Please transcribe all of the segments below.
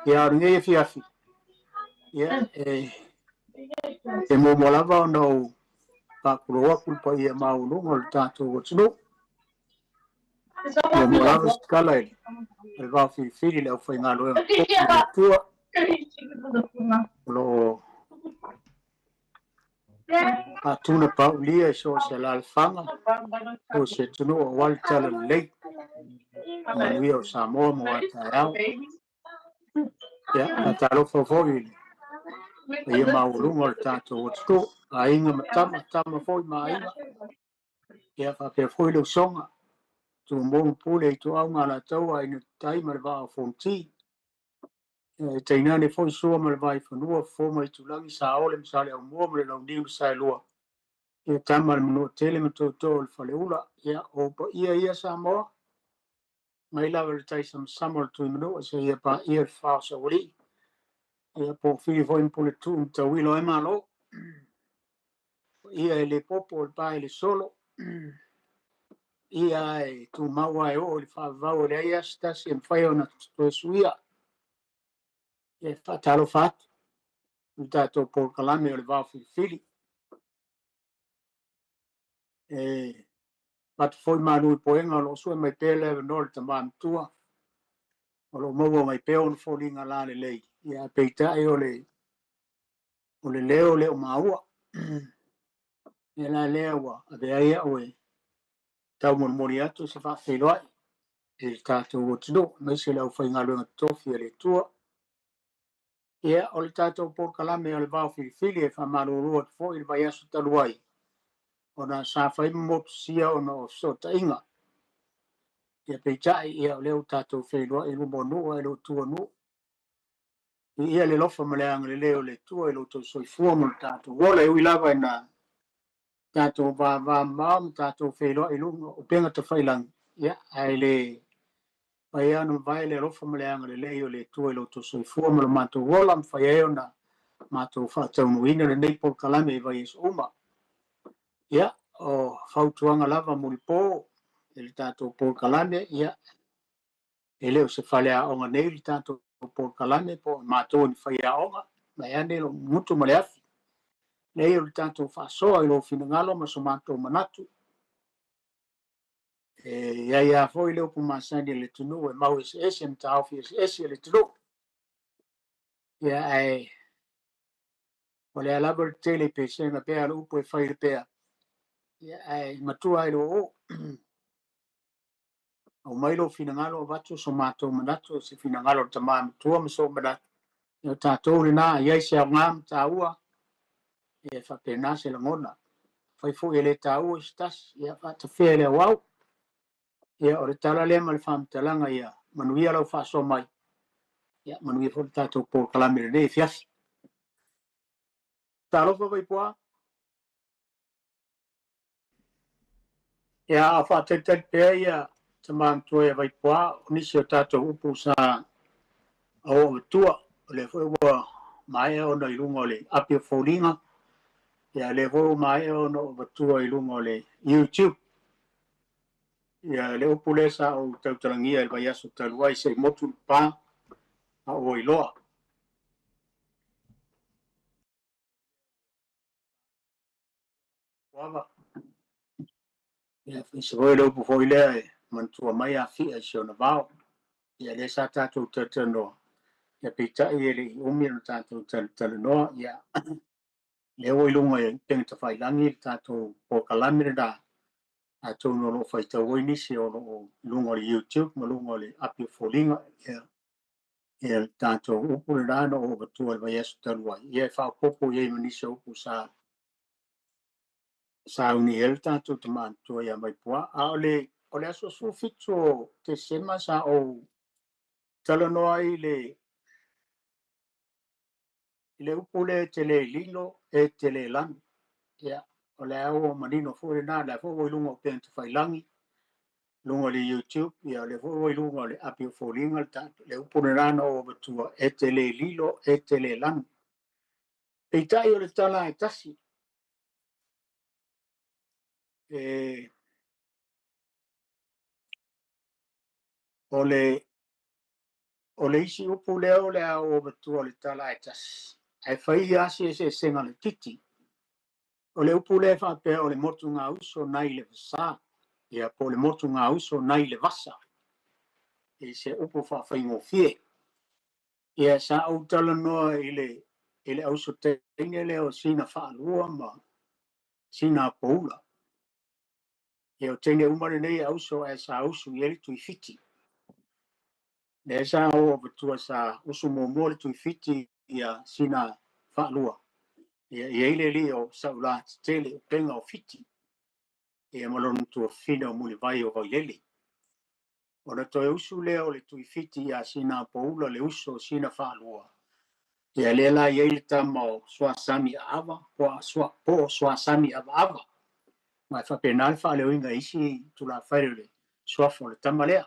Ia, o lenei afiafi, ia, e muamua lava ona ou faatulou atu i le paia maualuga o le tatou atunuu. Muamua lava se tala i le vaofilifili i le aufaigaluega totofi a le Atua o lo o faatunapaulia i so o se alaalafaga, so o se atunuu aua le talalelei, manuia o Samoa mo a taeao. Ia, faatalofa foi i le paia maualuga o le tatou atunuu, aiga ma tama, tama foi ma aiga. Ia, faapea foi le usoga, Tumua ma Pule, Ituau ma Alataua, Aiga i le Tai ma le Vaa o Fonoti. Ia, e tainane foi Sua ma le Vaifanua, Fofo ma Aitulagi, Saole ma Saleaaumua ma le Launiu na Saelua. Ia, Tama a le Manuatele ma Tootoo o le Faleula. Ia, o ou paia ia Samoa, mai lava i le taisamasama o le Tuimanua seia paia le fa o Saualii. Ia, po o Fili foi ma Puletuu ma Tauilo ai Malo. Ia e le popo o le pa i le solo. Ia e tumau lava e oo i le faavavau e leai lava se tasi e mafai ona toe suia. Ia e faatalofa atu i le tatou polokalame o le vaofilifili. E avatu foi malu i puega o lo o sue mai pea le avanoa i le tama matua o lo o maua mai pea ona foliga lalelei. Ia peitai o le leo le o maua. Ia la lea ua avea ai au e taumolimoli atu se faafeiloai i le tatou atunuu, aemaise le aufaigaluega totofi a le Atua. Ia, o le tatou polokalame o le vaofilifili e faamalulu atu foi i le vaiaso talu ai, ona sa fai ma motusia ona o fesootaiga. Ia peitai, ia o lea ua tatou feiloai i luma o nuu ae le o tua nuu. Ia le alofa ma le agalelei o le Atua i lo outou soifua ma lo tatou ola, e ui lava ina tatou vavamamao ma tatou feiloai i luga o upega tafailagi, ia, ae le mafai lava ona mavae le alofa ma le agalelei o le Atua i lo outou soifua ma lo matou ola, mafai ai ona matou faataunuuina lenei polokalame i vaiaso uma. Ia, o fautuaga lava mulipo i le tatou polokalame, ia, e le o se faleaoga nei le tatou polokalame po o matou ni faiaoga, mai ane lo gutu ma le afi. Nei o le tatou faasoa i lou finagalo ma so matou manatu. E iai lava foi le upu masani a le atunuu e mau eseese ma taofi eseese le atunuu. Ia, ae o lea lava le tele i pesega pea le upu e fai le pea. Ia, ae matua ai lo o. Aumai lou finagalo avatu so matou manatu, se finagalo o le tama matua ma sou manatu. Ia o tatou lena, i ai se aoga ma taua, ia e faapena se lagona. Fai foi e le taua i se tasi, ia faatafea i le auau. Ia o le tala lea ma le faamatalaga, ia manuia lau faasoa mai. Ia manuia foi le tatou polokalame lenei afiafi. Talofa Vaipuā. Ia, a faatalitali pea ia tama matua ia Vaipuā, o nisi o tatou upu sa ao avatua, o lea foi ua maea ona i luga o le api o foliga, ia lea foi ua maea ona avatua i luga o le YouTube. Ia le upu lea sa ou tautalagia i le vaiaso talu ai, se i motu le pa a ua iloa. Ava. Ia, faise foi le upu foi lea e manatua mai Afia i si ona vao. Ia, lea sa tatou talatalanoa. Ia, peitai e le i umi ona tatou talatalanoa. Ia, lea ua i luga i upega tafailagi le tatou polokalame lena. Atonu o lo o faitau ai nisi o lo o i luga o le YouTube ma luga o le api o foliga. Ia, ia le tatou upu lena na ou avatua i le vaiaso talu ai. Ia, e faaopoopo i ai ma nisi o upu sa sauni ai le tatou tama matua ia Vaipuā. A o le aso 17 o Tesema sa ou talanoa ai i le upu lea e te le lilo, e te le lanu. Ia, o lea ua manino foi lena, lea foi ua i luga o upega tafailagi, luga o le YouTube, ia o lea foi ua i luga o le api o foliga le upu lena na ou avatua, e te le lilo, e te le lanu. Peitai o le tala e tasi, o le O le isi upu lea o le a ou avatua o le tala ae tasi, ae fai lava si eseesega laitiiti. O le upu lea e faapea o le motugauso nai le vasa, ia po o le motugauso nai le vasa, i se upu faafaigofie. Ia sa ou talanoa i le auso teine lea o Sina Faalua ma Sina Poula. Ia o teine uma lenei e auso ae sa usu i ai le Tuifiti. Lea sa ou avatua sa usu muamua le Tuifiti ia Sina Faalua. Ia i ai le alii o Saulatetele upega o Fiti. Ia ma lona tuafafine o Mulivai o Vailele. Ona toe usu lea o le Tuifiti ia Sina Poula le uso o Sina Faalua. Ia lea la i ai le tama o Suasami Aava, po o Suasami Avaava. Ma e faapena le faaleoina e isi tulafale o le suafa o le tama lea.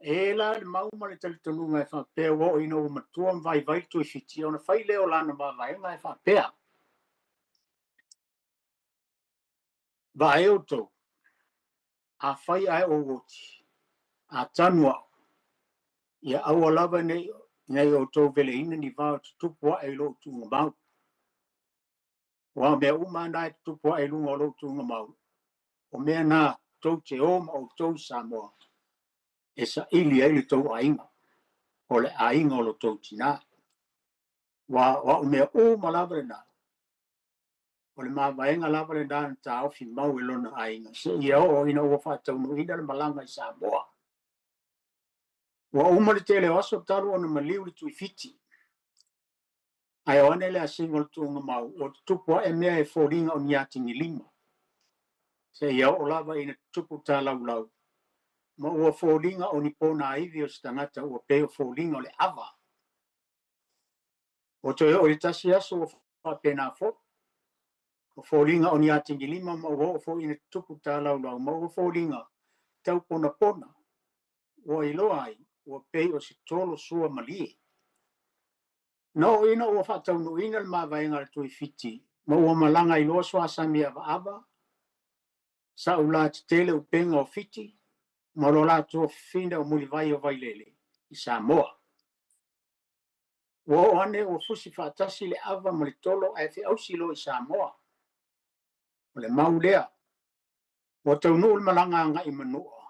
E la le mau ma le talitonuga e faapea ua oo ina ua matua ma vaivai le Tuifiti, ona fai lea o lana mavaega e faapea. Vaai outou, a fai ae ou oti, a tanu au, ia aua lava nei outou veleina ni vao tutupu ae i lou tuugamau. Ua mea uma na e tutupu ae i luga o lou tuugamau, o mea na tou te o ma outou i Samoa, e saili ai le tou aiga, o le aiga o lo tou tinā. Ua o au mea uma lava lena, o le mavaega lava lena na taofi mau e lona aiga, seia oo ina ua faataunuuina le malaga i Samoa. Ua uma le tele o aso talu ona maliu le Tuifiti. Ae o ane le asiga o le tuugamau, ua tutupu ae mea e foliga o ni atigilima. Seia oo lava ina tutupu talaulau, ma ua foliga o ni ponaivi o se tagata ua pei o foliga o le ava. Ua toe oo i le tasi aso ua faapena foi. O foliga o ni atigilima ma ua oo foi ina tutupu talaulau, ma ua foliga tau ponapona. Ua iloa ai, ua pei o se tolo sua malie. Na oo ina ua faataunuuina le mavaega a le Tuifiti, ma ua malaga ai loa Suasami Avaava, Saulatetele upega o Fiti, ma lo latou fafine o Mulivai o Vailele i Samoa. Ua oo ane ua fusi faatasi le ava ma le tolo ae feausi loa i Samoa. O le mau lea, ua taunuu le malaga agai i Manua,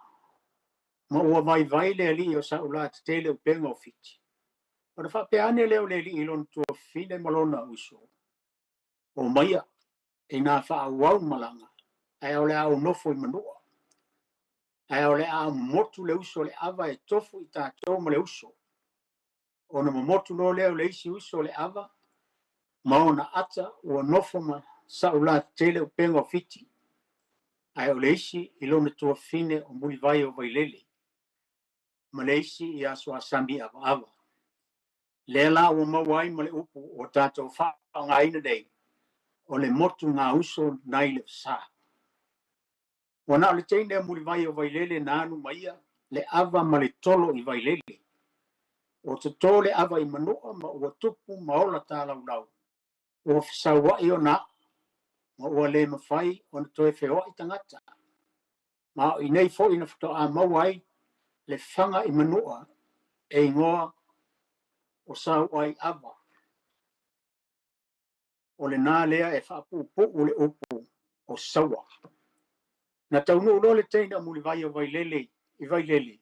ma ua vaivai le alii o Saulatetele upega o Fiti. Ona faapea ane lea o le alii i lona tuafafine ma lona uso, o maia ina faaauau malaga, ae o le a ou nofo i Manua. Ae o le a momotu le uso o le ava e tofu i tatou ma le uso. Ona momotu loa lea o le isi uso o le ava, ma ona ata ua nofo ma Saulatetele upega o Fiti. Ae o le isi i lona tuafafine o Mulivai o Vailele, ma le isi ia Suasami Avaava. Lea la ua maua ai ma le upu o tatou faaaogaina nei, o le motugauso nai le vasa. Ua na o le teine a Mulivai o Vailele na alu ma ia le ava ma le tolo i Vailele. O totō le ava i Manua ma ua tupu ma ola talaulau. Ua fesauai ona aa, ma ua le mafai ona toe feoai tagata. Ma o i nei foi na faatoa maua ai le faga i Manua e igoa o Sauai Ava. O lena lea e faapuupuu le upu o Saua. Na taunuu loa le teine o Mulivai o Vailele i Vailele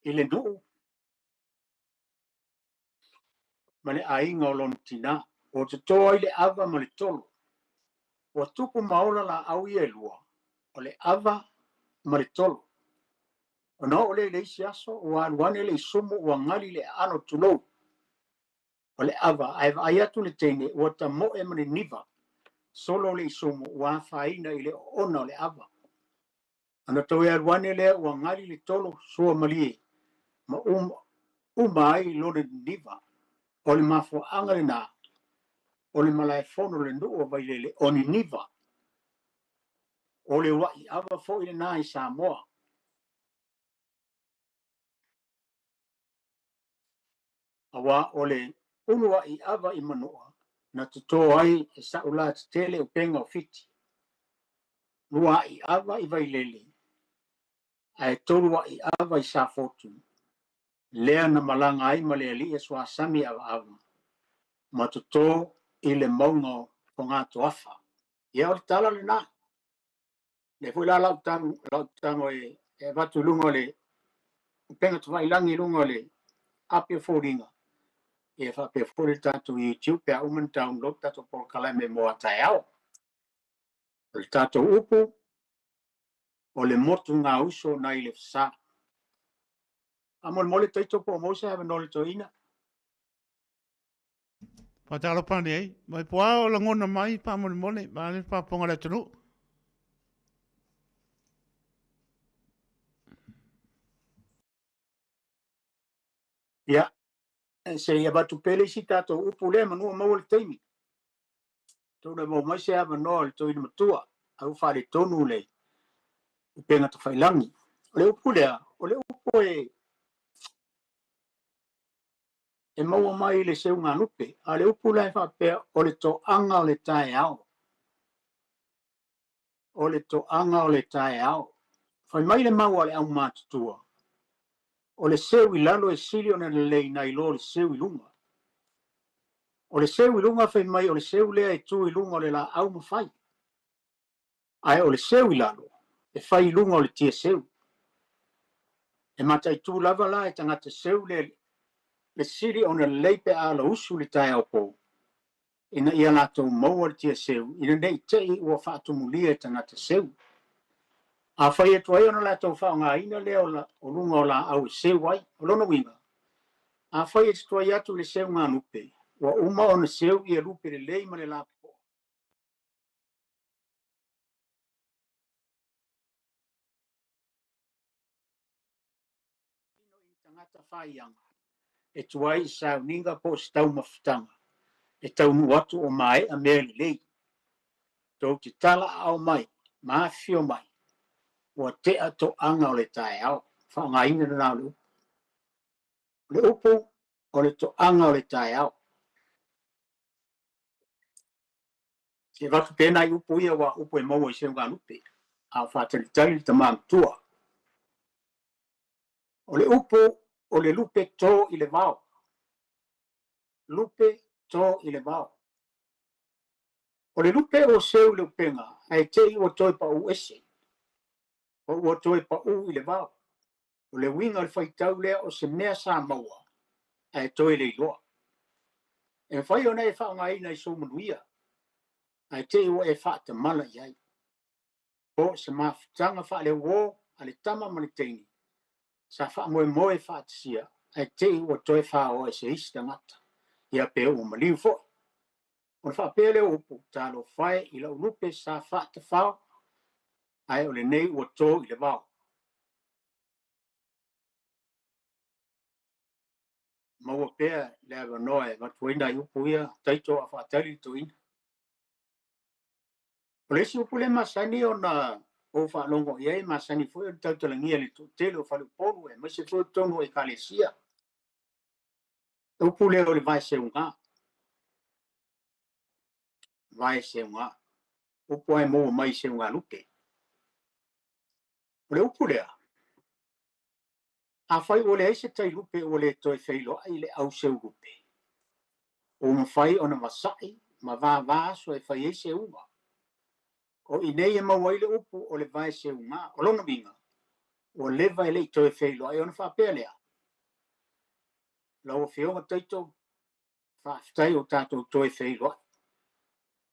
i le nuu ma le aiga o lona tinā. Ua totō ai le ava ma le tolo. Ua tupu ma ola laau ia e lua, o le ava ma le tolo. Ona oo lea i le isi aso, ua alu ane le isumu ua gali le aano tulou. O le ava, ae vaai atu le teine, ua tamoe ma le niva. Solo le isumu ua afaina i le oona o le ava. Ona toe alu ane lea ua gali le tolo sua malie, ma uma ai lona niniva. O le mafuaaga lena, o le malaefono le nuu o Vailele o Niniva. O le uai ava foi lena i Samoa. Aua o le uluai ava i Manua, na totō ai e Saulatetele upega o Fiti. Luai ava i Vailele, Ae tolu a'i ava i Safotu, lea na malaga ai ma le alii e suasami avaava, ma toto i le mauga o Fogatoafa. Ia o le tala lena. Le foi la lau tago e avatu i luga o le upega tafailagi i luga o le api o foliga, ia faapea foi le tatou YouTube pe a uma ona download tatou polokalame mo a taeao. O le tatou upu, o le motu gauso nai le fasa. Faamolemole Taito po o maua se avanoa o le toeaina. Faatalofa nei, mai po o lagona mai faamolemole, ma le faafofoga a le atunuu. Ia, se i avatu pea le isi tatou upu lea manua maua le taimi. Tonu e maua mai se avanoa o le toeaina matua, au faaletonu le upega tafailagi. O le upu lea, o le upu e maua mai i le seugalupe, a o le upu la e faapea o le toaga o le taeao. O le toaga o le taeao. Fai mai le mau a le aumatutua, o le seu i lalo e sili ona lelei nai lo le seu i luga. O le seu i luga fai mai o le seu lea e tu i luga o le laau ma fai. Ae o le seu i lalo e fai i luga o le tiaseu. E mataitu lava la e tagata seu le sili ona lelei pe a lausu le taeao pou, ina ia latou maua le tiaseu, ina nei te i ua faatumulia e tagata seu. A fai atu ai ona latou faaaogaina lea o luga o laau e seu ai, o lona uiga, a fai e te tuai atu i le seugalupe, ua uma ona seu ia lupe lelei ma le lapopoa. I tagata faiaga e tuai i sauniga po o se taumafataga e taunuu atu o maea mea lelei. Tou te tala aao mai ma afifio mai, ua tea toaga o le taeao. Faaaogaina lena o le upu. O le upu o le toaga o le taeao. Se avatu pea nai upu ia ua upu e maua i seugalupe, a o faatalitali le tama matua. O le upu o le lupe to i le vao. Lupe to i le vao. O le lupe ua seu i le upega, ae te i ua toe pau ese, o ua toe pau i le vao. O le uiga o le faitau lea o se mea sa maua, ae toe le iloa. E mafai ona e faaaogaina i sou manuia, ae te i ua e faatamala i ai. Po o se mafutaga faaleuo a le tama ma le teine, sa faamoemoe e faatasia, ae te i ua toe faoa e se isi tagata, ia pe ua maliu foi. Ona faapea lea o upu, talofa e i lau lupe sa faatafao, ae o lenei ua to i le vao. Maua pea le avanoa e avatu ai nai upu ia, Taito a faatali le toeaina. O le isi upu lea masani ona ou faalogo i ai, masani foi ona tautalagia i le toatele o faleupolu aemaise foi o totonu o ekalesia. O le upu lea o le vaeseuga. Vaeseuga. Upu lava e maua mai i seugalupe. O le upu lea, afai ua leai se tailupe ua le toe feiloai le au seulupe, ua mafai ona vasai ma vava aso e fai ai seuga. O i nei e maua ai le upu o le vaeseuga. O lona uiga, ua leva e le i toe feiloai ona faapea lea, lau Afioga Taito, faafetai o tatou toe feiloai.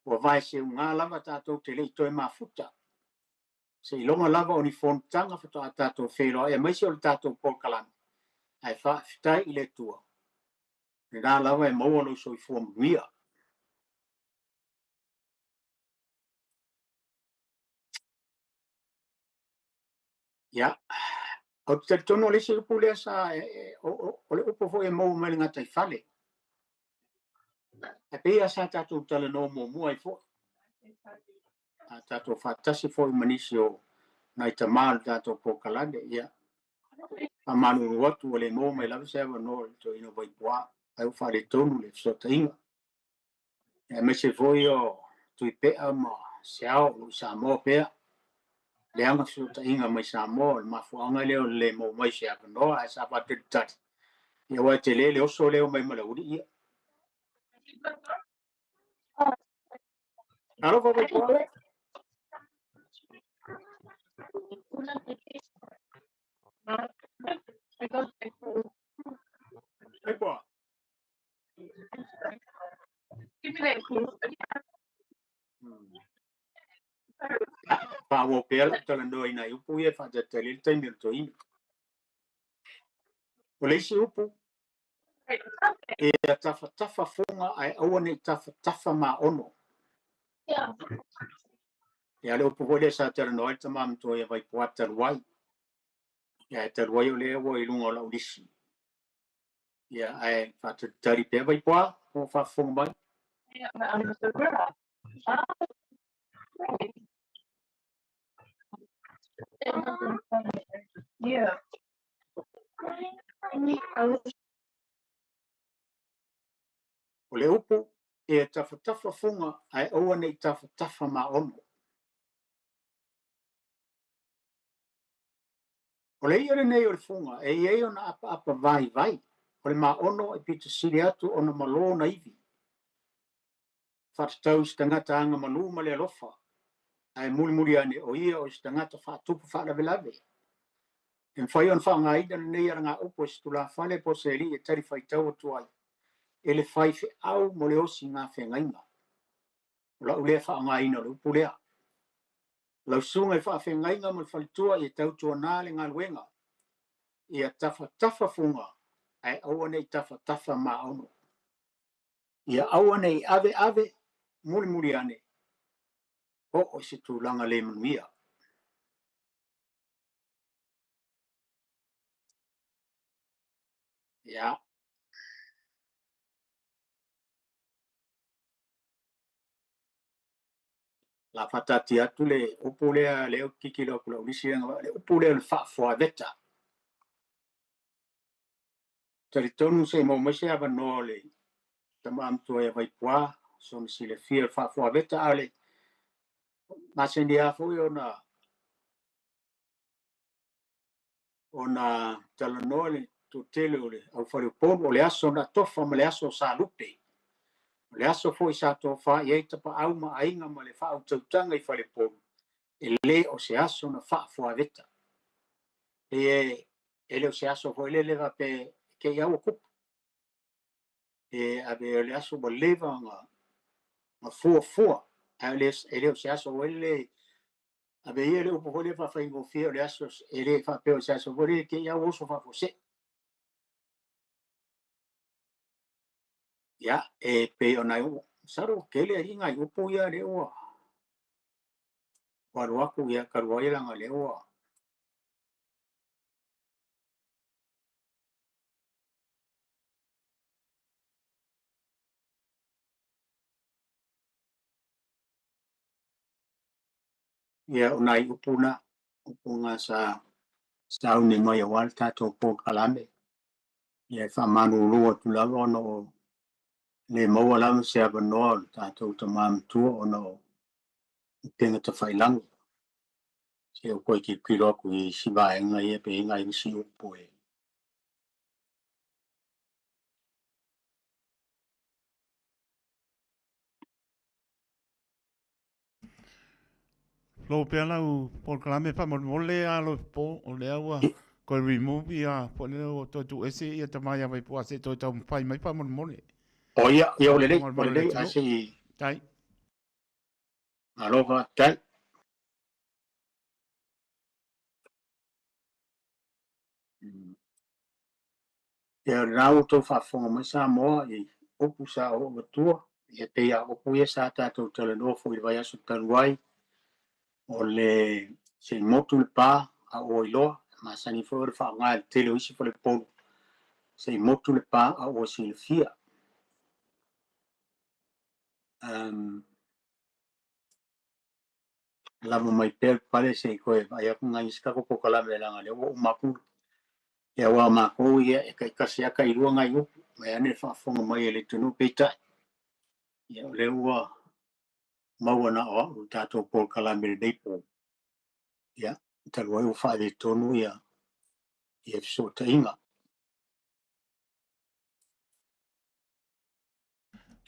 Ua vaeseuga lava tatou te le i toe mafuta. Seiloga lava o ni fonotaga faatoa tatou feiloai aemaise o le tatou polokalame, ae faafetai i le Atua, lena lava e maua lou soifua manuia. Ia, ou te talitonu o le isi upu lea sa, o le upu foi e maua mai le gataifale. Ae pei lava sa tatou talanoa muamua ai foi. A tatou faatasi foi ma nisi o nai tama o le tatou polokalame, ia, faamalulu atu ua le maua mai lava se avanoa i le toeaina o Vaipuā, ae ua faaletonu le fesootaiga. Aemaise foi o Tuipea ma Seao o lo o i Samoa pea. Leaga fesootaiga mai Samoa, o le mafuaaga lea o le le maua mai se avanoa ae sa faatalitali ia aua e tele le oso lea o mai ma le aualii ia. Alofa Vaipoa. Vaipoa. Faaauau pea lau talanoa i nai upu ia e faatalitali ai le taimi o le toeaina. O le isi upu, ia tafatafa fuga ae aua ne i tafatafa maono. Ia le upu foi lea sa talanoa ai le tama matua ia Vaipoa talu ai. Ia ae talu ai o lea ua i luga o lau lisi. Ia ae faatalitali pea Vaipoa po o faafofoga mai. O le upu, ia tafatafa fuga ae aua ne i tafatafa maono. O le ia lenei o le fuga e i ai ona apaapa vaivai, o le maono e pito sili atu ona malo ona ivi. Faatatau i se tagata agamalu ma le alofa, ae mulimuli ane o ia o se tagata faatupu faalavelave. E mafai ona faaaogaina lenei alagaupu e se tulafale po o se alii e talifuaitau atu ai e le faifeau mo le osiga feagaiga. O lau lea faaaogaina o le upu lea. Lau susuga i faafeagaiga ma le faletua ia tautuana le galuega, ia tafatafa fuga ae aua ne i tafatafa maono. Ia aua ne i ave ave mulimuli ane oo i se tulaga le manuia. Ia, la faataatia atu le upu lea lea ou te tilotilo atu i lau lisi, le upu lea o le faafoaveta. Talitonu se i maua mai se avanoa o le tama matua ia Vaipoa, sona silafia o le faafoaveta, a o le masani lava foi ona talanoa le toatele o le aufaleupolu, o le aso na tofa ma le aso sa lupe. O le aso foi sa tofa i ai Tapaau ma Aiga ma le faautautaga i faleupolu, e le o se aso na faafoaveta. E le o se aso foi lele faapea te i ua tupu. E ave o le aso ua leva ona fuafua, ae e le o se aso foi lele ave ia le upu foi lea faafaigofie, o le aso e le faapea o se aso foi lele te i ua oso faafuasei. Ia, e pei ona masalo tele alii nai upu ia lea ua alu atu, ia talu ai leaga lea ua ia o nai upu na upu na sa sauni mai aua le tatou polokalame. Ia e faamalulu atu lava ona o le maua lava se avanoa o le tatou tama matua ona o upega tafailagi. Se ua toe tilotilo atu i isi vaega ia pe i ai nai isi upu e Flow pea lau polokalame faamolemole alo po o lea ua toe remove ia po o lea ua toe tuuese ia tama ia Vaipoa se i toe taumafai mai faamolemole. O ia, ia o lelei, o lelei, ae se i Tai. Malo faafetai. Ia o lena ua outou faafofoga mai Samoa i upu sa ou avatua, ia pei lava o upu ia sa tatou talanoa foi i le vaiaso talu ai, o le se i motu le pa a ua iloa, e masani foi o le faaaoga e le tele o isi faleupolu, se i motu le pa a ua silafia. Lava mai pea le pale se i toe vaai atu nai isi tatou polokalame leaga lea ua uma atu. Ia aua o matou ia e taitasi lava tailua nai upu vaeane le faafofoga mai a le atunuu, peitai ia o lea ua maua na o au i le tatou polokalame i lenei po. Ia, talu ai ua faaletonu ia ia fesootaiga.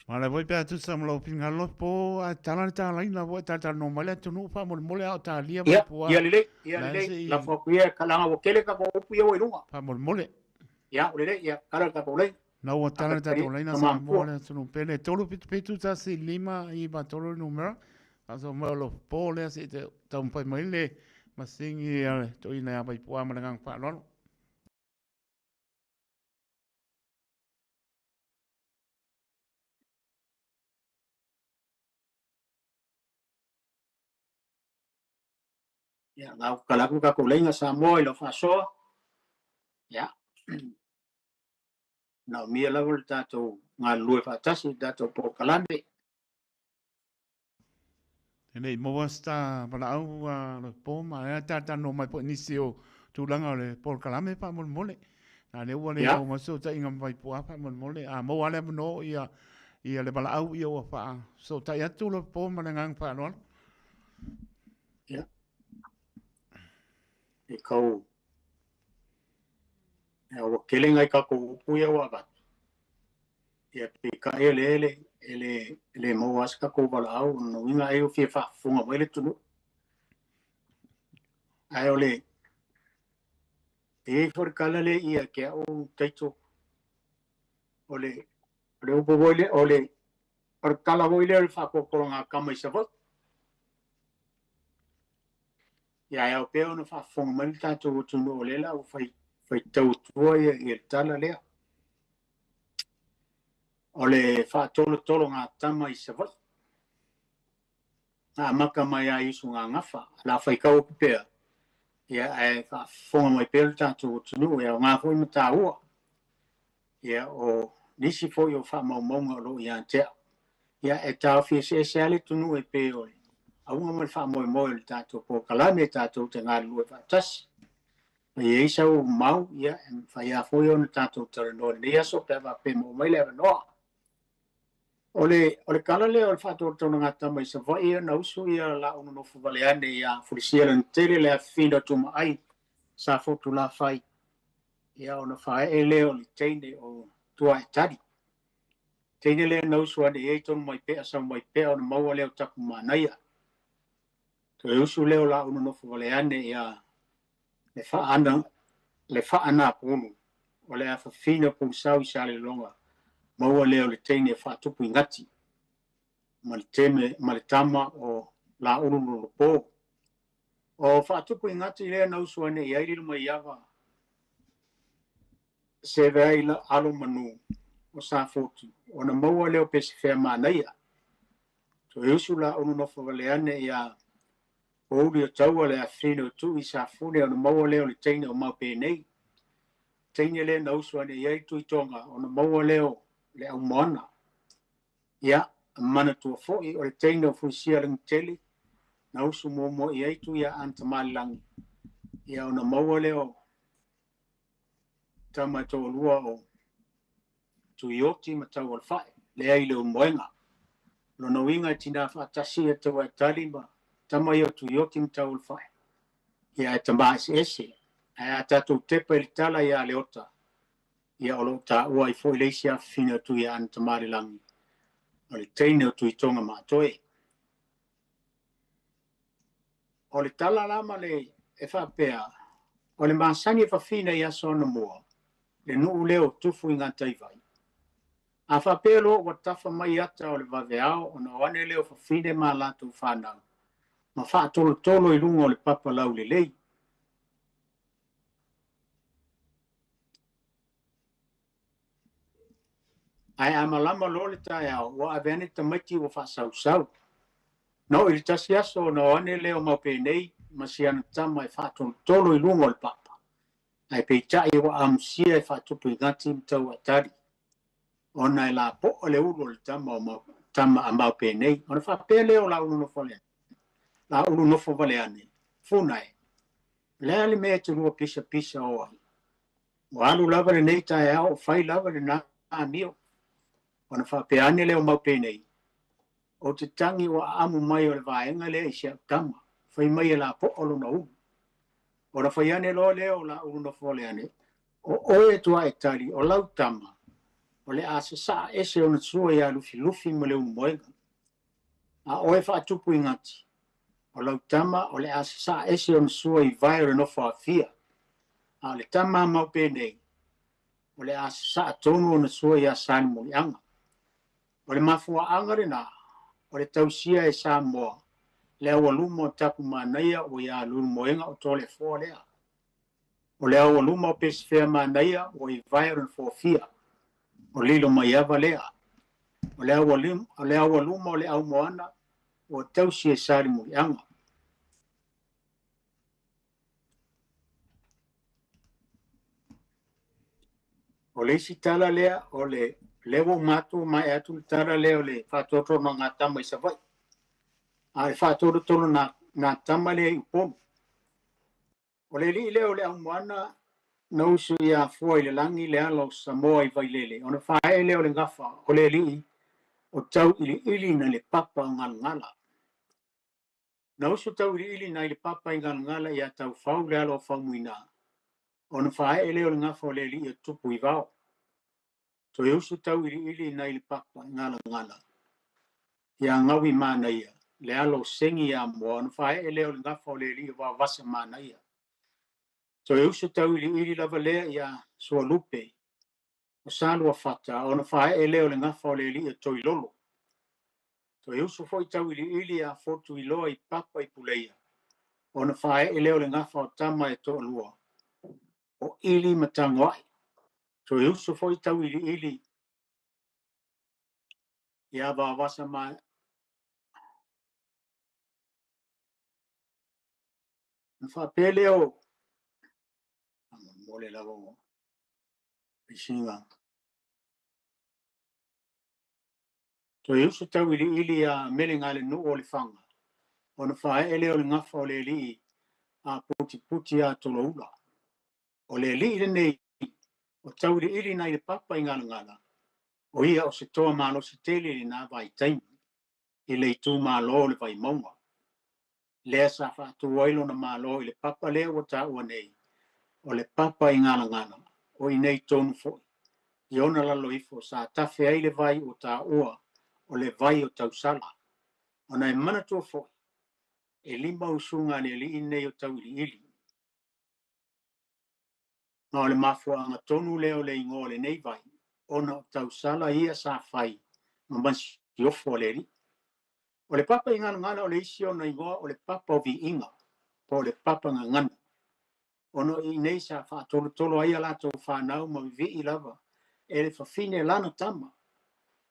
Ma le foi pe a tusa ma lou finagalo po a tala le talaina foi talatalanoa mai le atunuu faamolemole a o talia mai pua. Ia lelei, ia lelei, lafo atu ia leaga ua tele tatou upu ia ua i luga. Faamolemole. Ia, o lelei, ia tala le tatou laina. Na ua tala le tatou laina Samoa le atunuu pele 3 7 7 1 5 9 3 le numera. Faasoa mai o lo po lea se i taumafai mai le masini a le toeaina ia Vaipua ma le agaga faaaloalo. Ia, na ua tala atu le tatou laina Samoa i lau faasoa. Ia, manaomia lava le tatou galulue faatasi i le tatou polokalame. E le i maua se ta valaau a Lopo ma lea talatalanoa mai foi nisi o tulaga o le polokalame faamolemole. A lea ua le maua mai fesootaiga ma Vaipua faamolemole. A maua lava le avanoa ia ia le valaau ia ua faafesootai atu Lopo ma le agaga faaaloalo. Ia. E kau ia ua tele nai tatou upu ia ua avatu. Ia peitai e le e le e le maua lava se tatou valaau ona uiga ai ua fia faafofoga mai le atunuu. Ae o le e i ai foi le tala lea ia te au Taito o le o le upu foi lea o le o le tala foi lea o le faatolotologa tama i Savaii. Ia e ao pea ona faafofoga mai le tatou atunuu o lea la ua fai faitau atua ia, ia le tala lea. O le faatolotologatama i Savaii. Na amata mai lava i usuga-gafa. O le a faitau atu pea, ia, ae faafofoga mai pea le tatou atunuu, e aoga foi ma taua. Ia, o nisi foi o faamaumauga o lo o ia te au. Ia, e taofi eseese lava le atunuu e pei o le auga ma le faamoemoe o le tatou polokalame tatou te galulue faatasi. A i ai sau mau, ia, e mafai lava foi ona tatou talanoa i lenei aso pe a faapea e maua mai le avanoa. O le, o le tala lea o le faatolotologatama i Savaii na usu ia Laau nonofo vale ane ia Fulisia Lagitele le afifina o Tumaai Safotu Lafai, ia ona faaee lea o le teine o Tuaetali. Teine lea na usu ane i ai tonu mai pea sau mai pea ona maua lea o Tapu Manaia. Toe usu lea o Laau nonofo vale ane ia le faana le faanapulu o le afafina pulsau i Salelologa maua lea o le teine e faatupu i gati ma le teme ma le tama o Laulu Lolopo. O faatupu i gati lea na usu ane i ai Lilomaiava seve ai la alo manu o Safotu ona maua lea o Pesefea Manaia. Toe usu Laulu nofo vale ane ia Pouli o taua le afifine o Tui Safune ona maua lea o le teine o Maupenei. Teine lea na usu ane i ai Tuitoga ona maua lea o le aumoana. Ia, manatua foi o le teine o Fuisia Lagitele na usu muamua i ai Tui ia Tamalelagi. Ia ona maua lea o tama e toalua o Tuioti ma Taualefai, lea i le Ulumoega. Lona uiga e tina faatasi ia Tauaetali ma tama ia o Tuioti ma Taualefai. Ia ae tama eseese. Ae a tatou tepa i le tala ia Leota, ia o lo o taua ai foi le isi afafine o Tui ia Tamalelagi, o le teine o Tuitoga Maatoe. O le tala la ma le e faapea, o le masani e fafina i aso anamua, le nuu lea o Tufu i Gataivai. A faapea loa ua tafa mai ata o le vaveao ona o ane lea o fafine ma latou fanau, ma faatolotolo i luga o le papa laulelei. Ae a malama loa le taeao, ua ave ane tamaiti ua faasausau. Na oo i le tasi aso ona o ane lea o Maupenei ma si ana tama e faatolotolo i luga o le papa, ae peitai ua amusia e faatupu i gati ma Tauaetali, ona e lapoa le ulu o le tama o mau, tama a Maupenei. Ona faapea lea o Laulu nofo vale ane, Laulu nofo vale ane, funa e, o le a le mea e te lua pisapisa o ai? Ua alu lava lenei taeao o fai lava lena amio. Ona faapea ane lea o Maupenei, o te tagi ua aamu mai o le vaega lea i si au tama, fai mai e lapoa lona ulu. Ona fai ane loa lea o Laulu Nofowaleane, o oe e Tuaetali, o lau tama, o le a sasaa ese ona sua ia Lufilufi ma Leulumoega. A oe Faatupu i Gati, o lau tama o le a sasaa ese ona sua i vae o le nofo afia. A o le tama a Maupenei, o le a sasaa tonu ona sua ia Salemuliaga. O le mafuaaga lena, o le tausia e Samoa, le aualuma o Tapumanaia ua ia Leulumoega o Toleafoa lea. O le aualuma o Pesefea Manaia ua i vae o le Nofofia, o Lilo Maiava lea. O le aualuma o le aumoana ua tausi e Salemuliaga. O le isi tala lea, o le lea ua matu mai atu le tala lea o le faatotolo ngā tama i Savaii. A e faatolotolo nā tama lea i Upolu. O le alii lea o le aumoana na usu ia fua i le langi le ala o Samoa i Vailele. Ona fae lea o le gafa o le alii o tau iliili na le papa o Galagala. Na usu tau iliili na i le papa i Galagala ia tau fau le ala o Faumuina. Ona fae lea o le gafa o le alii o Tupu i Vao. Toe usu tau iliili na i le papa i Galagala. Ia ngawi manaia le ala o Sengi ia moa. Ona fae lea o le gafa o le alii o Vavasa manaia. Toe usu tau iliili lava lea ia Sualupe o Salua Fata. Ona fae lea o le gafa o le alii o Toilolo. Toe usu foi tau iliili ia Fotu Iloa i papa i Puleia. Ona fae lea o le gafa o tama e toalua o Ili ma Tagoai. Toe usu foi tau iliili ia Vavasa ma na faapea lea o mole lava o pisinga. Toe usu tau iliili ia Melegale nuu o le Fanga. Ona fae lea o le gafa o le alii a Putiputi a Toloula. O le alii lenei o tau iliili nai le papa i Galagala. O ia o se toa malosi tele i nā vaitaimi i le itumalo o le Vaimauga. Lea sa faatu ai lona malo i le papa lea ua taua nei, o le papa i Galagala, o i nei tonu foi. I ona lalo ifo sa tafe ai le vai o taua o le vai o Tausala. Ona e manatua foi, e 5 usuga a le alii nei o tau iliili. Ma o le mafuaaga tonu lea o le igoa o lenei vai, ona o Tausala ia sa fai ma masiofo a le alii. O le papa i Galagala o le isi ona igoa o le papa o Viiga, po o le papa gagana. Ona i nei sa faatolotolo ai a latou whanau ma vivii lava e le fafine lana tama.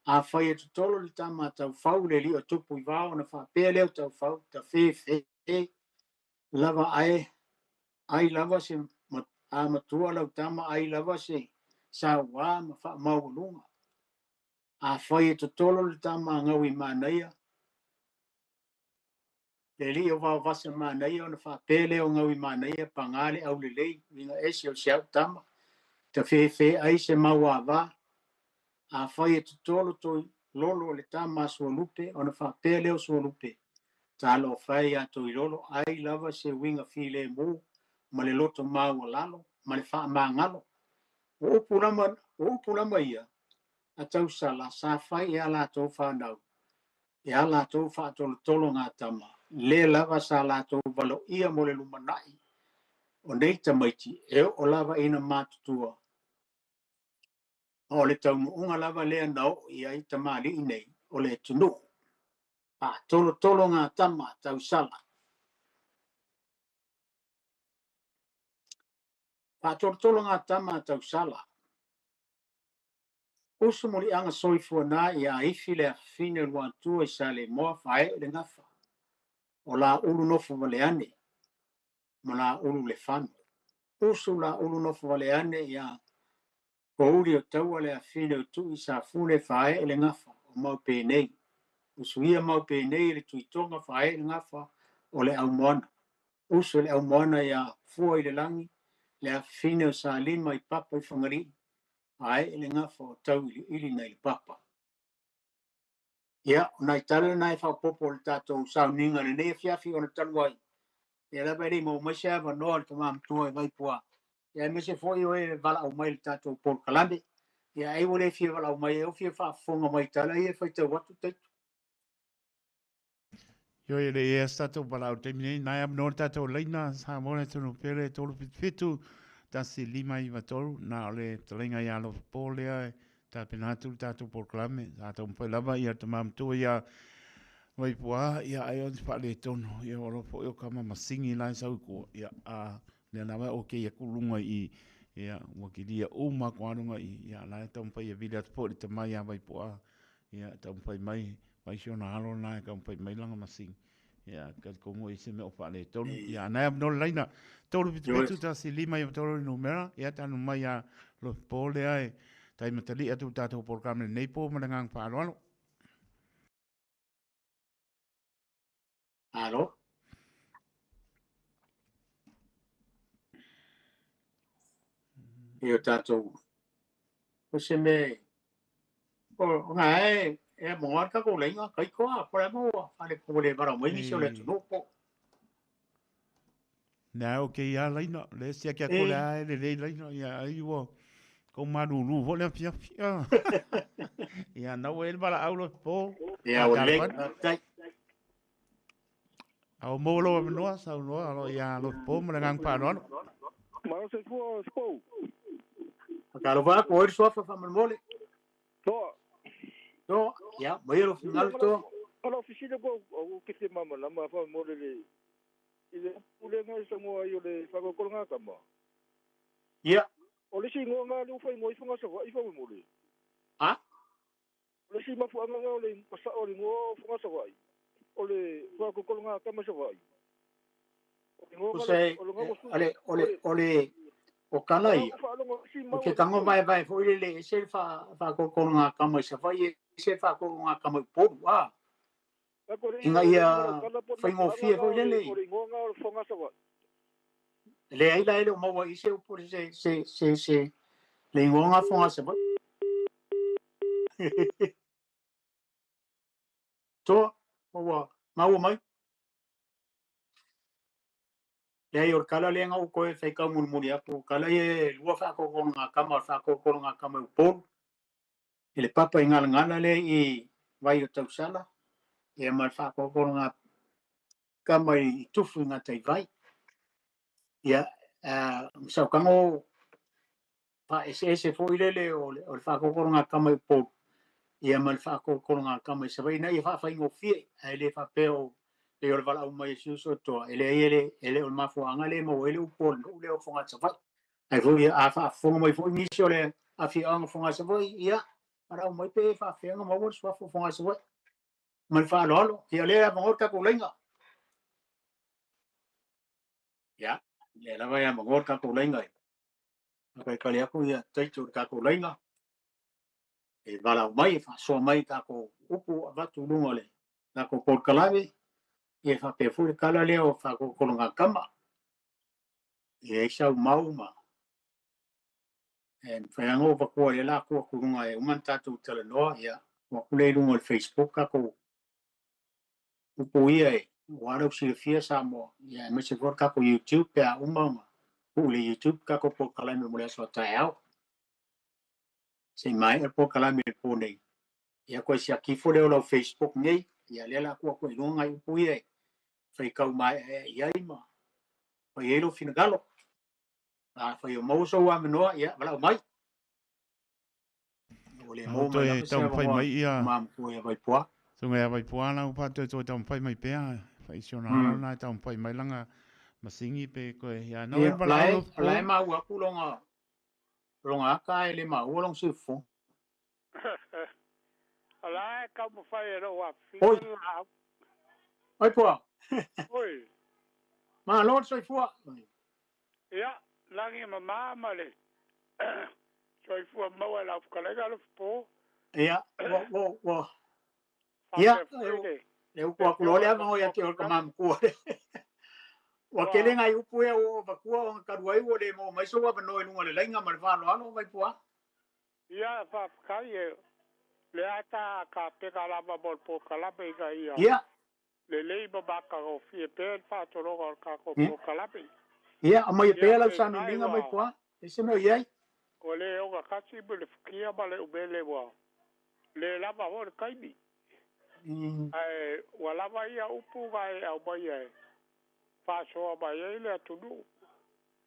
A fai e totolo le tama tau fau le alii o Tupu i Vao, ona faapea lea o tau fau ta fe fe lava ai, ai lava se a matua lau tama ai lava se sauā ma faamaualuga. A fai e totolo le tama a ngau i manaia, le alii o Vaovasa manaia, ona faapea lea o ngau i manaia pagā le aulelei, uiga ese o se au tama, ta fefe ai se mauavā. A fai e totolo toi lolo o le tama a Sualupe, ona faapea lea o Sualupe, talofa e ia Toilolo, ai lava se uiga filemu ma le loto maualalo ma le faamagalo. O upu lama ia a Tausala sa fai e a latou whanau, e a latou faatolotolo ngā tama, le lava sa latou valoia mo le lumanai o nei tamaiti e oo lava ina matutua. O le taunuuga lava lea na oo i ai tamalii nei o le atunuu. Faatolotolo ngā tama a Tausala. Faatolotolo ngā tama a Tausala. Usu muliaga soifua na ia ifi le afafine o Luatua i Saleimoa faee le gafa. O la ulu nofo valeane ma la ulu le fano. Usu la ulu nofo valeane ia pouli o taua le afine o tui sa fune faee le gafa o mau penei. Usu ia mau penei le tuitonga faee le gafa o le aumoana. Usu le aumoana ia fua i le langi le afine o Salima i papa i Whangarei. Ae le gafa o tau iliili nei le papa. Ia, o nai tala nai whapopo o le tātou sauninga le nei fiafi o na talu ai. Ia lava e le i maua mai se avanoa i le tama matua i Vaipuā. Ia aemaise foi o e valaau mai i le tatou polokalame. Ia ai ua le fia valaau mai e o fia faafofoga mai i tala ia e faitau atu taitu. Ioe, e le i ea se tatou valaau i le taimi nei, na e avanoa le tatou laina Samoa le atunuu pele 377 1593, na o le fetalaiga ia Alofapo lea e tapena atu le tatou polokalame. Sa taumafai lava ia le tama matua ia Vaipuā, ia ai o se faaletonu, ia ua loa foi o kama masini la e sau i tua, ia a lea lava e okei atu luga i i, ia ua kilia uma atu lava luga i i, ia la e taumafai e vili atu foi i le tama ia Vaipuā, ia taumafai mai, fai si ona alo lena e taumafai mai lana masini. Ia, talitonu e i ai se mea o faaletonu. Ia, a na e avanoa le laina, 377 1593 le numera, ia tanu mai ia Lofipo lea e taimatali'i atu i le tatou polokalame i lenei po ma le agaga faaaloalo. Alo. I o tatou o se mea o ngā e e mo ngā ka ko lenga kai koa po le mo ale ko le vara mai nisi o le atunuu po. Nā o ke ia laina, le sia kia ko le ae le lei laina, ia ai ua kou malulu fo le afiafi. Ia nau e le vala au lo po. Ia o le tai. A o mo lo manoa sau noa alo ia lo po mo le ngang pa no. Ma o se fua spo. Ka lo va ko oi sofa fa mole. Toa. To, ia, mai lo fingal to. Ala ofisile ko o ke te mama la ma fa mole le i le pulega i Samoa ai o le whakakoro kama. Ia. O le si ingoa ngā leo whai ngoa i whanga sawa i whangamole. Ha? O le si mafuanga ngā o le o le ngoa o whanga sawa i. O le whakakoro ngā kama sawa i. O se, ale, o le, o kala ia. O ke tango vai vai foi le le se fa whakakoro ngā kama i sawa i se whakakoro ngā kama i pōru, a. Inga ia whaingofie foi le le. O le ingoa ngā o le whanga sawa. Le ai la ele o maua i se upu se se se se le ingoa ngā whanga sawa. Toa, maua, maua mai. Le ai o le kala le ngau koe whaikau mulimuli aku. Kala e lua whakokoro ngā kama, whakokoro ngā kama i upolu. I le papa i ngalangala le i vai o tausala. E ma le whakokoro ngā kama i tufu i ngā taivai. Ia, saukango wha ese ese fo i lele o le whakokoro ngā kama i upolu. Ia ma le whakokoro ngā kama i sawai. Na ia whawhaingo fie, a ele whapeo le o le vala au mai e siuso toa. Ele ai ele, ele o le mafuanga le mau ele upolu, no le o whanga sawai. Ai fo ia, a whaafonga mai fo nisi o le awhianga whanga sawai, ia, ara au mai pe whaawhianga mau o suafo whanga sawai. Ma le whaaloalo, ia le a mangor kako leinga. Ia, le lava ia mangor kako leinga. Kai kale aku ia taitu kako leinga. E vala au mai, e whaasoa mai kako upu avatu lunga le kako polokalame. E whapea fo le kala lea o whakokoro ngā kama. E ei sau mau ma. E whaianga o wakua le la kua kurunga e uman tātou talanoa, ia, wakule i lunga o le Facebook kako upu ia e wala silafia Samoa, ia, e maise fo kako YouTube pe a uma ma. Pu le YouTube kako polokalame mo le aso taeao. Se mai e polokalame le pō nei. Ia koe siaki fo leo lau Facebook nei, ia lea la kua koe lunga i upu ia e whaikau mai e ia i ma. Whai e lo finagalo. A whai o mau sau amenoa, ia, walau mai. O le Au mou mai toe lava se taumafai avanoa mai ia. ma matua ia Vaipuā. Sunga ia Vaipuā lau pa toe toe taumafai mai pea. Whai si ona alo na e taumafai mai langa masingi pe koe. Ia nau e Ia, wala au lae, lae po. mau aku longa, longa aka e le mau long sifo. Ala e kau mawhai e rau a Oi, whina la. oi pua. Oi, Ma lord soifua. ia, langi ma mama le. Soifua maua la whakalega le po. Ia, wo wo wo. Ia, Whapea fo le. le upu aku lo le ava ia te o ka mamkua. Wa kele ngai upu ia o vakua o karuai o le mo mai so wa no i lunga le lainga ma le whalo alo vai pua. Ia, whawhakai e. Le ata ka peka lava mo le po kalame i ka ia. Ia, Lelei ma matagofie pea le faatologa o le tatou polokalame. Ia, aumaia pea lau sauniuniga mai puā. E se mea o i ai. Ua le ogatasi ma le fukia ma le umele ua le lava foi le taimi. Ae ua lava ia upu na e aumaia e faasoa mai ai le atunuu.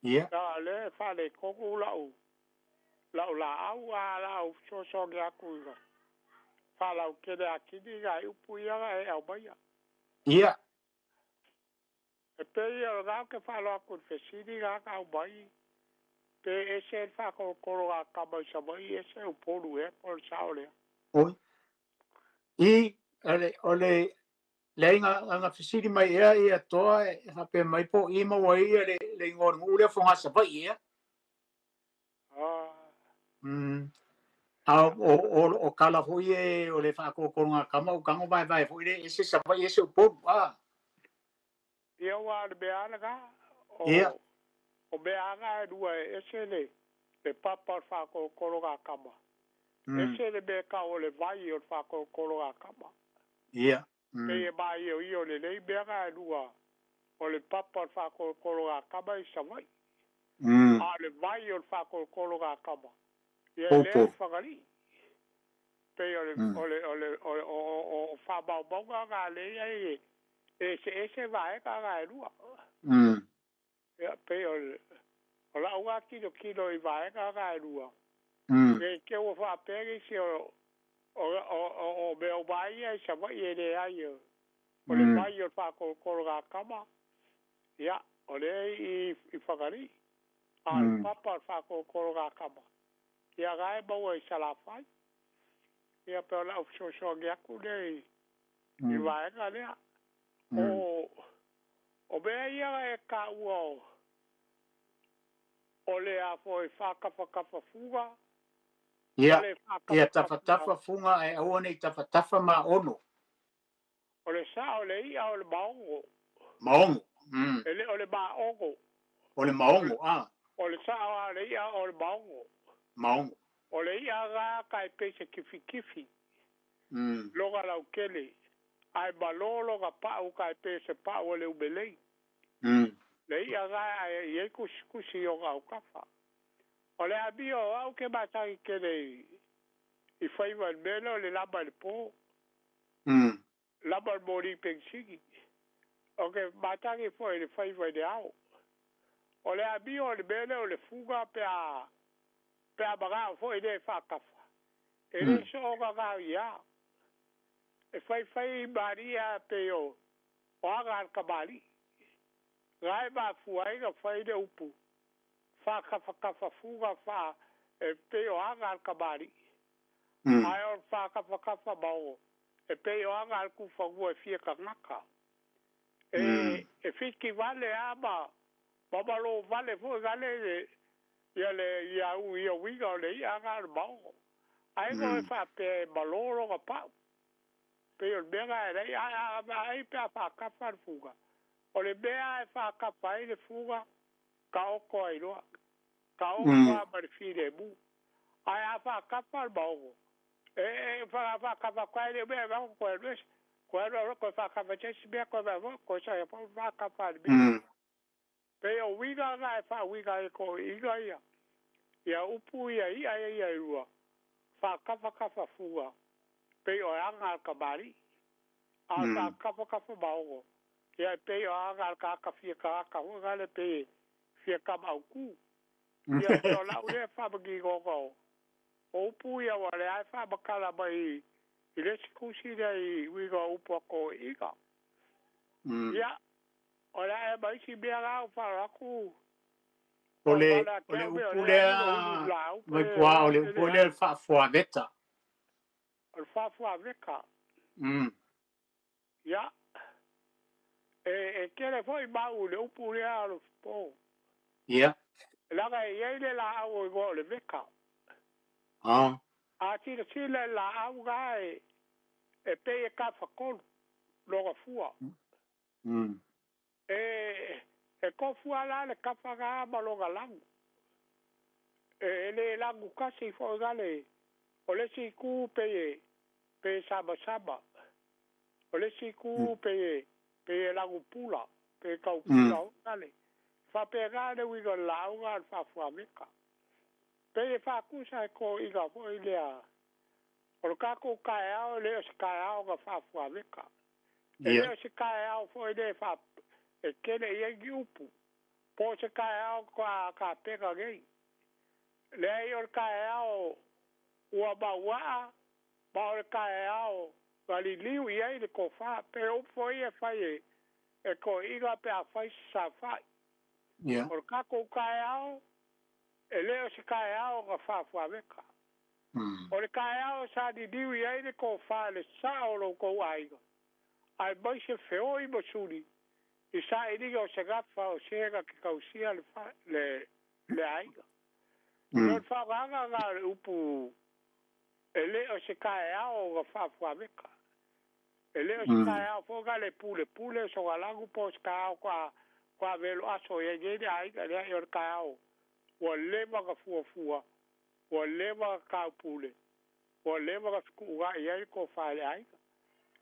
Ia. Leaga o lea e faaletonu lau lau laau a lau fesoasoani atu ina faalautele atili nai upu ia na e aumaia. Ia. E pei o lena ou te faaloa atu i le fesili na na aumai pe ese le faatolotolo a tama i Savaii ese Upolu ea po o le sao lea. Oi. I, o le leai na fesili mai ea ia toa e faapea mai po o i maua ai ia le igoa o le nuu lea o Fogaa Savaii ea. A o tala foi e o le faatolotologa tama o tago vaevae foi le ese Savaii ese Upolu. A. Ia ua o le mea lava lena. Ia. O mea lava na e lua e ese le papa o le faatolotolo a tama. Ese le mea e tau o le vai o le faatolotolo a tama. Ia. Pei e maioio lelei mea na e lua o le papa o le faatolotolo a tama i Savaii. A o le vai o le faatolotolo a tama, ia e lea i Fagalii. Pei o le o le o le o faamaumauga na lea e i ai e eseese vaega na e lua. Ia pei o o lau lava tilotilo i vaega na e lua, ne i te i ua faapea nisi o mea uma lava ia i Savaii e leai o le vai o le faatolotolo a tama, ia, o lea e i Fagalii. A o le papa o le faatolotolo a tama, ia na e maua i Salafai. Ia pei o lau fesoasoani atu lea i vaega lea. O mea ia na e taua o le a foi faatafatafa fuga. Ia, ia tafatafa fuga ae aua ne i tafatafa maono. O le sao o le i'a o le maogo. Maogo. E le o le maogo. O le maogo, a. O le sao lava o le i'a o le maogo. Maogo. O le i'a lena tai pei se kifikifi. Loga lautele. Ae malo lona pau tai pei o se pau o le umelei. Le i'a lena ae i ai tusitusi i ona autafa. O le amio o au ke matagi tele i faiva i le mea lea o le lama i le po. Lama i le moli penisini. O ke matagi foi i le faiva i le ao. O le amio o le mea lea o le fuga pe a manao foi lea e faatafa. E le soona gaoia. E faifai malie pei o aga a le kamali'i. Na e mafua ai na fai le upu faatafatafa fuga fa e pei o aga a le kamali'i. Ae o le faatafatafa maogo e pei o aga a le tufanua e fia tagata. E fiti vale lava ma malo vale foi gale ia le ia ia uiga o le i'a lena o le maogo. Ai go e faapea e malo lona pau. Pei o le mea lena e leai ae pe a faatafa le fuga. O le mea e faatafa ai le fuga, taoto ai loa. Taoto lava ma le filemu. Ae a faatafa le maogo, e faatafa atu ai le mea e toe alu ese. Toe alu alu toe faatafa se isi mea toe toe saga foi faatafa le mea. Pei o uiga na e faauiga ai e toeaiina ia. Ia upu ia i'a ia e lua, faatafatafa fuga, pei o aga a le kamali'i. A o le faatafatafa maogo, ia e pei o aga a le tagata fia tagata foi lale pei e fia tama autu. Ia pei o lau lea faamaninoga o upu ia ua lea e faamatala mai i le isi tusi lea i uiga o upu a toeaiina. Ia, o le a e ma isi mea la ua faalogo atu. O le upu lea mai puā, o le upu lea o le faafuaveta. O le faafuaveta. Ia, e tele foi mau i le upu lea o le po. Ia. Leaga e i ai le laau o igoa o le veka. A silasila i le laau na e pei e tafatolu lona fua. E tofu lava la le tafa na ma lona lanu. E le lanu tasi foi gale o le isi itu pei e samasama. O le isi itu pei Pe e lagu pula, pe kau pula o tale. Faapena le uiga o le lauga a le faafuaveka. Pei e faakusa e koiga foi lea. O le tatou taeao e le o se taeao na faafuaveka. E le o se taeao foi le fa e tele i ai ni upu. Po o se taeao ka tapena nei. Leai o le taeao ua mauaa ma o le taeao na liliu i ai le tofa. Pe o upu foi ia e fai e toeaiina pe a fai se saofai. O le tatou taeao e le o se taeao na faafuaveka. O le taeao sa liliu i ai le tofa i le sao o lo outou aiga, aemaise feoi ma suli i sailiga o se gafa o se na te tausia le aiga. O le faaaogaga lena o le upu e le o se taeao na faafuaveka. E le o se taeao foi na le pulepule sogalanu po o se taeao toa velo aso i ai nei le aiga. Leai, o le taeao ua leva na fuafua, ua leva na taupule, ua leva na fetuunai ai le tofa i le aiga.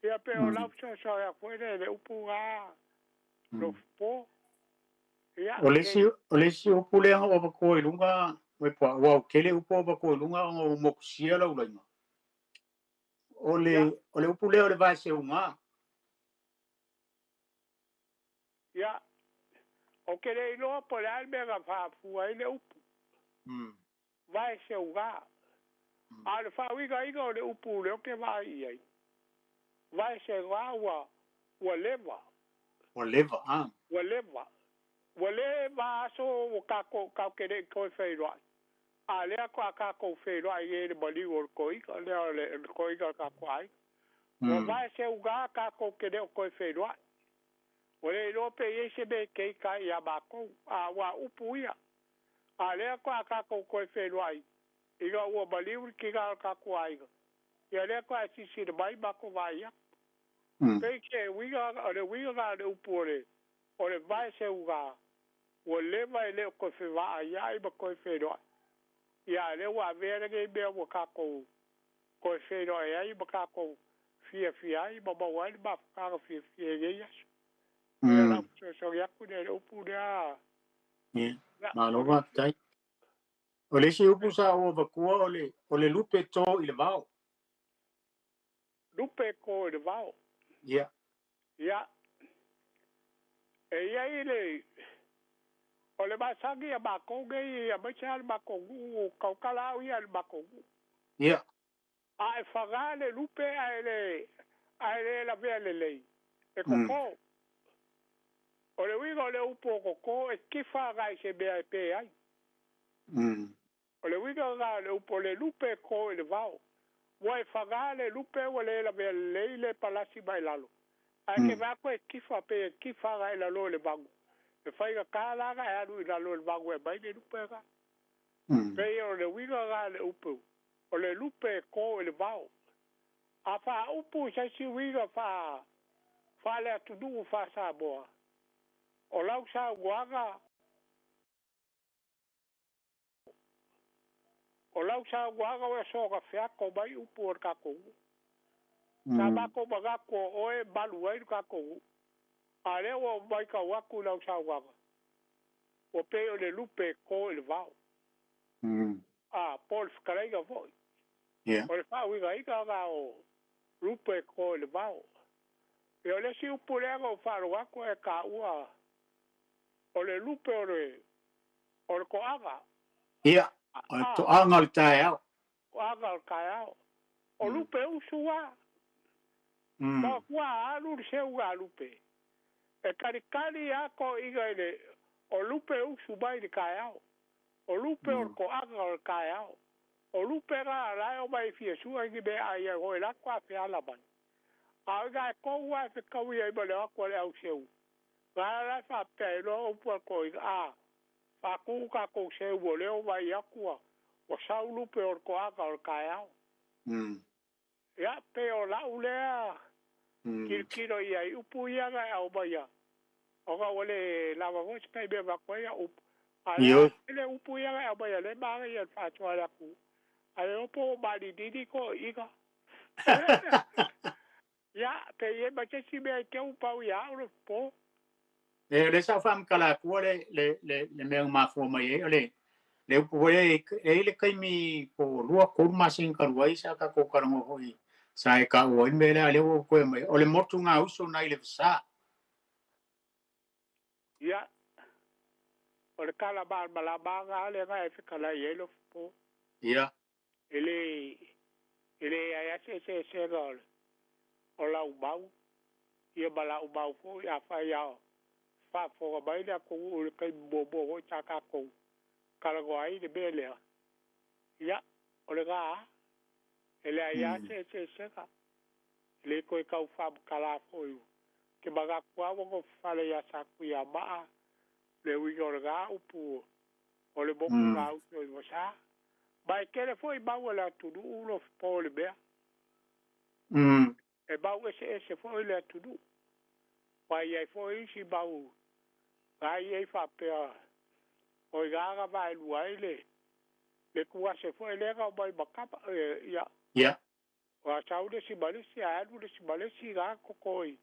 Ia pe o lau fesoasoani atu foi lea i le upu lena Lofopo. Ia, O le isi upu lea na ou avatua i luga, Vaipuaa, ua ou tele upu o avatua i luga ona ua motusia lau laina. O le upu lea o le vaeseuga. Ia, ou te le iloa po o le a le mea na faafua ai le upu. Vaeseuga. A o le faauigaina o le upu lea ou te vaai i ai, vaeseuga ua leva. Ua leva, a. Ua leva. Ua leva aso ua tatou te le i toe feiloai. A lea toa tatou feiloai i le maliu o le toeaina, lea o le toeaina o le tatou aiga. Ua vaeseuga tatou te le o toe feiloai. Ua le iloa pe i ai se mea e keika ai ia matou, a ua upu ia. A lea toa tatou toe feiloai ina ua maliu le tina o le tatou aiga, ia lea toa e silasila mai matou vaai atu. Pei se uiga, o le uiga lena o le upu o le vaeseuga, ua leva e le o toe fevaaiai ma toe feiloai. Ia a lea ua avea lenei mea ua tatou toe feiloai ai ma tatou fiafia ai ma maua ai le mafutaga fiafia i lenei aso. Ia lau fesoasoani atu lea i le upu lea. Ia, malo faafetai. O le isi upu sa ou avatua o le lupe to i le vao. Lupe to i le vao. Ia. Ia. E i ai le o le masani a matou nei aemaise lava le matou nuu, tautala au ia i le matou nuu. Ia. A e faga le lupe ae le lavea lelei, e koko. O le uiga o le upu o koko e tifa agai i se mea e pe ai. O le uiga lena o le upu o le lupe e to i le vao. Ua e faga le lupe ua le lavea lelei le palasi mai lalo. Ae ke vaai atu e tifa pe e tifa agai i lalo i le vagu. E faigata la ona e alu i lalo i le vagu e aumai le lupe lena. Pei o le uiga lena o le upu o le lupe e to i le vao. A faaupu i se isi uiga faale-atunuu faa-Samoa, o lau saunoaga ua soona feato mai upu o le tatou nuu. Sa matou manatu o oe malu ai le tatou nuu. A lea ua matau atu i lau saunoaga, ua pei o le lupe e to i le vao. A, po o le fetalaiga foi. O le faauigaina lena o lupe e to i le vao. Ia o le isi upu lea na ou faalogo atu e taua o le lupe o le toaga. Ia, o le toaga o le taeao. Toaga o le taeao. O lupe usu lava. Ma ua alu le seuga a lupe. E kalikali lava toeaiina i le o lupe usu mai i le taeao. O lupe o le toaga o le taeao. O lupe la la e omai e fia sue ni mea ai ai hoi la toa feala mai. A o ina e kou lava e fekaui ai ma le o atu a le au seu. La la e faapea ai loa upu a le toeaina, a faatu tatou seu o lea o vaai atu ua sau lupe o le toaga o le taeao. Ia, pe o lau lea kilokilo i ai upu ia na e aumaia. Ona ua le lava foi se taimi e avatu ai au upu. A lea le upu ia na e aumaia lea e manaia i le faasoa atu. A le iloa po ua malilili toeaiina. Ia, pe i e ma se si mea i te upau ia au le po. E le sa whaamkala kua le mea mafua mai e, o le upu e e le kaimi po lua kolu masing kaluai sa ka ko karango hoi sa e ka ua me le o koe mai o le motu ngā uso nai le sa. Ia, o le kala malamaga le nga e whekala i e lo po. Ia. Ele ai ase se se ga o lau mau. Ia ma lau mau fo ia whai ao. Whaafonga mai le ako o le kai momo hoi tā kākou. Kalago ai le mea lea. Ia, o le ngā, e le ai ase se se ga. Le koe kau whaamkala fo Ke magaku awa ko whale ia saku ia maa. Le uiga o le ngā upu o le moku ngā uso i wasa. Mai kere foi mau le atunu ulo po le mea. E mau ese ese foi le atunu. Mai ai foi isi mau ngai ei whapea o i ngā vai lua ai le kuase foi le ngā mai makapa ia. Ia. O a sau le si malesi a alu le si malesi ngā koko i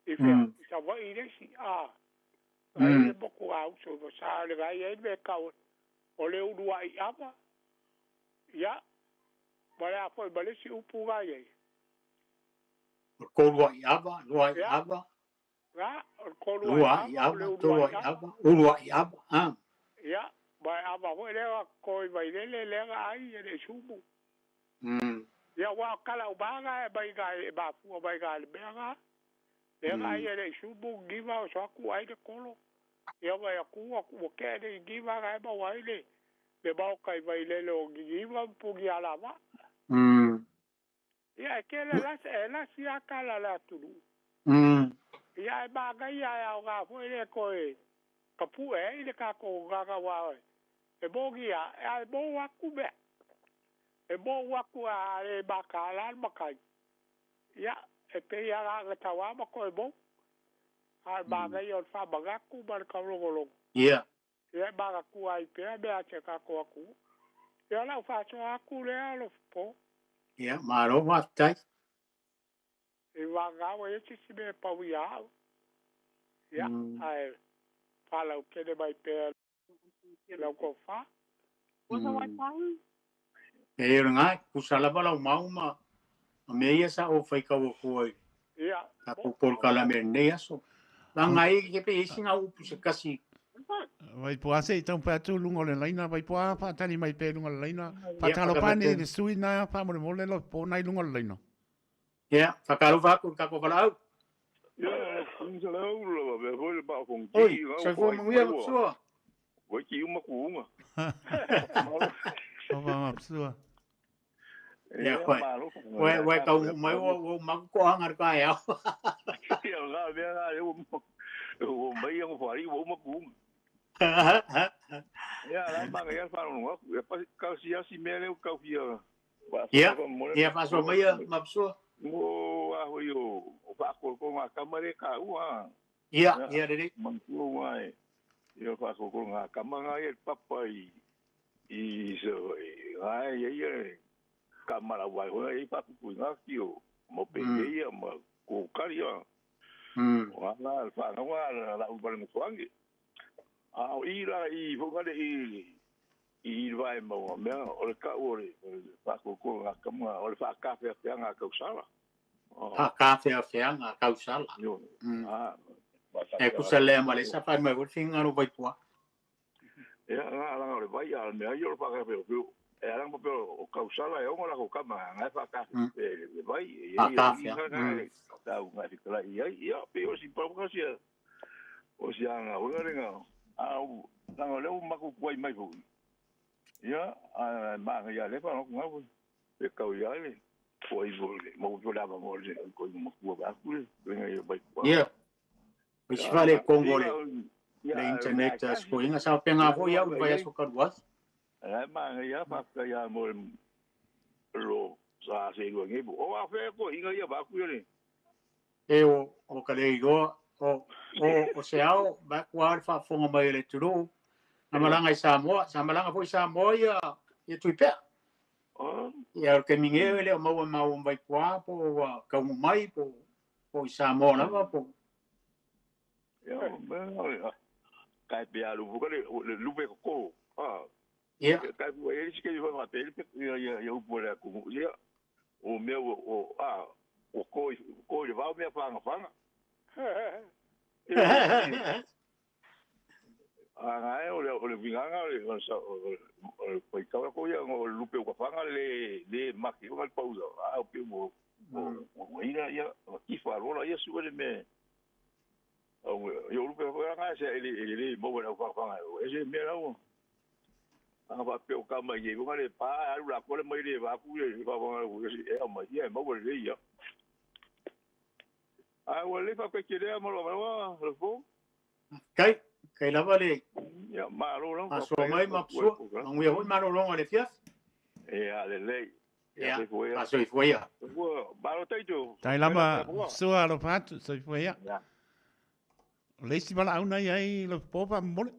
whea i sa wai le si a. Ngai le moku ngā uso i wasa le ngai ai me kau o le ulua i ama. Ia, ma le a foi malesi upu ngai ai. O kolua i ava, lua i ava. Nga, o kolua i ava, tolua i ava, ulua i ava. Ia, ma ava foi lea koi vai lele lea ai e le sumu. Ia, wa kala umaga e mai ngai e mafua mai ngai le mea ngā. Lea ai e le sumu giva o soaku ai le kolo. Ia mai aku aku o kea le giva ngai mau ai le le mau kai vai lele o giva pungi alava. Ia, e kele lasi a kala le atunu. Ia, e magai ia au ngā foi le koe kapu e i le kako ngā wā e mōgi ia, e mō aku mea. E mō aku a le maka la makai. Ia, e pe ia ngā ngā tawama koe mō. A magai o le whamagaku ma le kaulongolongo. Ia. Ia, e magaku ai pea mea te kako aku. Ia, lau whāsoa aku lea lo po. Ia, maro wātai. E wāngawa e sisi me pau ia au. Ia, ai whalau kene mai pea lau ko wha. E ora ngā, kusalava lau mau ma me ia sa o whaikawa kua i. Ia. Ka pōpol me nei aso. La ngai ke pe isi ngā upu se kasi. Vai po ase i tau patu lunga o le laina, vai po a whaatani mai pe lunga o le laina. Whaatalo pane le sui nā whaamore mole lo po nai lunga o le laina. Ia, whakaruwa aku kako whalau. Ia, kunga lau lava, mea foi le paa fongi. Oi, sai fua manguia mapsua. Wai ki uma kuunga. Ova mapsua. Ia, koe. Wai kau mai o maku ko hangar ka e au. Ia, ngā mea ngā reo o mai ang whari o uma kuunga. Ia, la manga ia whanau aku. Ia, kau siasi mea leo kau fia. Ia, ia whasoa mai ia mapsua. O a hoi o whaakol ko ngā kamare ka ua. Ia, ia rere. Mantua mai. Ia whaakol ko ngā kamanga ia papa i so ngai ia ia kamara wai hoi i papu ngā ki o mo pe ia ma ko karia. O ngā whanau la ubale mo twangi. A o i la i fongale i vai mau mea o le kau o le whaakol ko ngā kamanga o le whaakawhea whia ngā kausala. Whaakawhea whia ngā kausala. E kusa lea ma le sa whai mai whai ngaro vai pua. Ia ngā alanga o le vai a mea i o le whaakawhea whia. E alanga papea o kausala e ongo lako kama ngai whaakawhea le vai. Whaakawhea. Tau ngai whikala i ai. Ia pe o si paukasi o si anga hunga renga. Au nanga leo maku kuai mai fo. Ia a manga ia le whanau ngā fo. E kau ia le. Ko i mo le mo to lava mo le ko i mo kua ba ku le renga ia vai kua. Ia. O si wale Kongo le internet sko inga sa penga fo ia u vai aso karuas. Ai manga ia pa ia mo lo sa se lu ngi o a fe ko inga ia ba ku le. E o ka le igoa o se ao ba ku al fa fonga mai le turu. Na malanga i Samoa, sa malanga foi Samoa ia ia Tuipea. Ia o le taimi nei e le o maua maua mai puā po o ua taumu mai po po i Samoa lava po. Ia o kai pe alu ka le lupe ko. Ah. Ia. Kai pu e si ke fa pe ia ia ia upu le ku ia. O mea o a o ko ko le vao mea fanga fanga. A ngai o le vinganga o le o le kau ko ia o lupe o fanga le le maki o le pausa. A o pe mo o ina ia ki fa rola ia su le me. O yo lupe fanga se ele ele mo le fanga e se me la a va pe o ka mai e le pa alu la ko le mai le va ku le va va e o mai ia mo le ia. A o le fa pe ke le mo lo va le fo. Kai kai lava le ia ma lo lo a so mai ma psu manguia hoi ma lo longa le fiaf. E a le le. Ia a so ifua ia. Ba lo taitu. Tai lava sua lo patu so ifua ia. Le si bala au nei ai lo popa mole.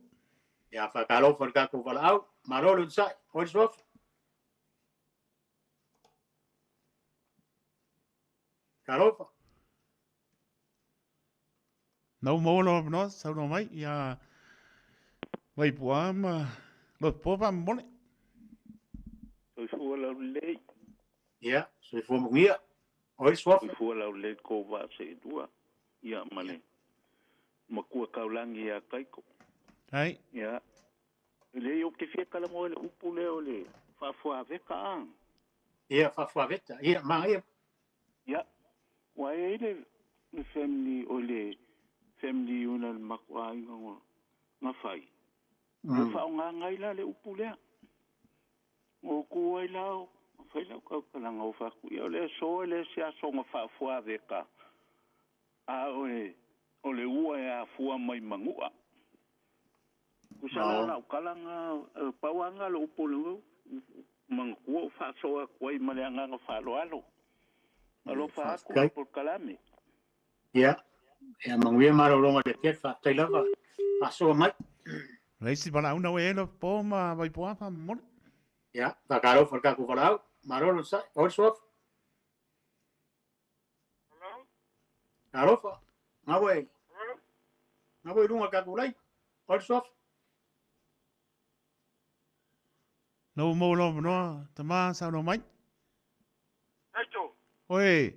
Ia fa ka lo fa ka ko bala au. Malo lo sai. Oi sof. Karofa. Nau mo lo no sau no mai ia vai pua ma lo popa mole. Soifua lau lelei. Ia, soifua manuia. Oi sof. Soifua lau lelei ko va se dua. Ia male. Makua kaulangi ia kaiko. Hai. Ia. Le o ke fia kala mo le upu le o le faafuaveka a. Ia faafuaveta. Ia ma ia. Ia. Wa e le family o le family una le makua inga nga fai. O whaonga la le upu lea. O ku ai lao, fai lau kau kalanga o whaku. Ia o le so le se aso nga faafuaveka. A o le ua e a fua mai mangua. Kusala lau kalanga pauanga le upu le mangua o whaasoa kuai ma le anganga whaaloalo. Alo whaaku por kalame. Ia, ia manguia marolonga le te whaatai lava. Whaasoa mai. Reisi bala una we lo po ma vai po apa mo. Ia, whakaro whakaku whalau. Marolo sai, oi sof. Hello? Arofa. Ngawai. Ngawai runga kakulai. Oi sof. No mo lo no tama sa no mai. Aito. Oi.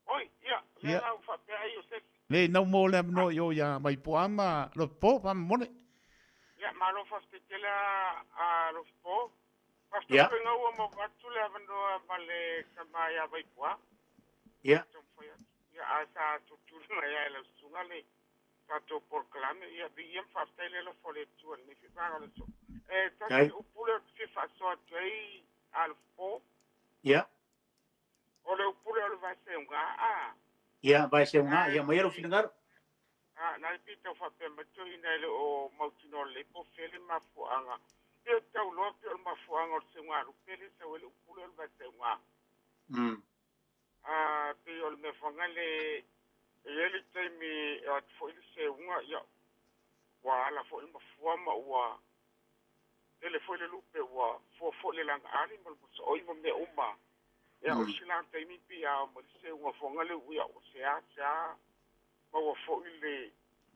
Oi, ia, le lau whapea ai o se. Le no mo le no yo ia mai po ama lo po pa mo le. Ia malo whaftetele a lo po. Ia. Whaftetele ngau mo atu le avanoa ma le kama ia vai poa. Ia. Ia a sa tutulu mai ai le sunga le tatou polokalame ia bi ia mfaafetai le fo le tua le fifaga le so. E tasi upule o te fifaasoa atu ai a le po. Ia. O le upule o le vaeseuga a. Ia vaeseuga ia mai e lou finagalo. A na le pita faapea matoina e le o mautino le po fele mafuaaga. Pe o tauloa pe o le mafuaaga o le seuga lupe le sau e le upule o le vaeseuga. A pe o le meafaga le e le taimi e atu foi le seuga ia ua ala foi le mafua ma ua tele foi le lupe ua fua foi le lagaali ma le mosooi ma mea uma. Ia o sila taimi pia ma le seuga foga le uia o sea sea ma ua foi le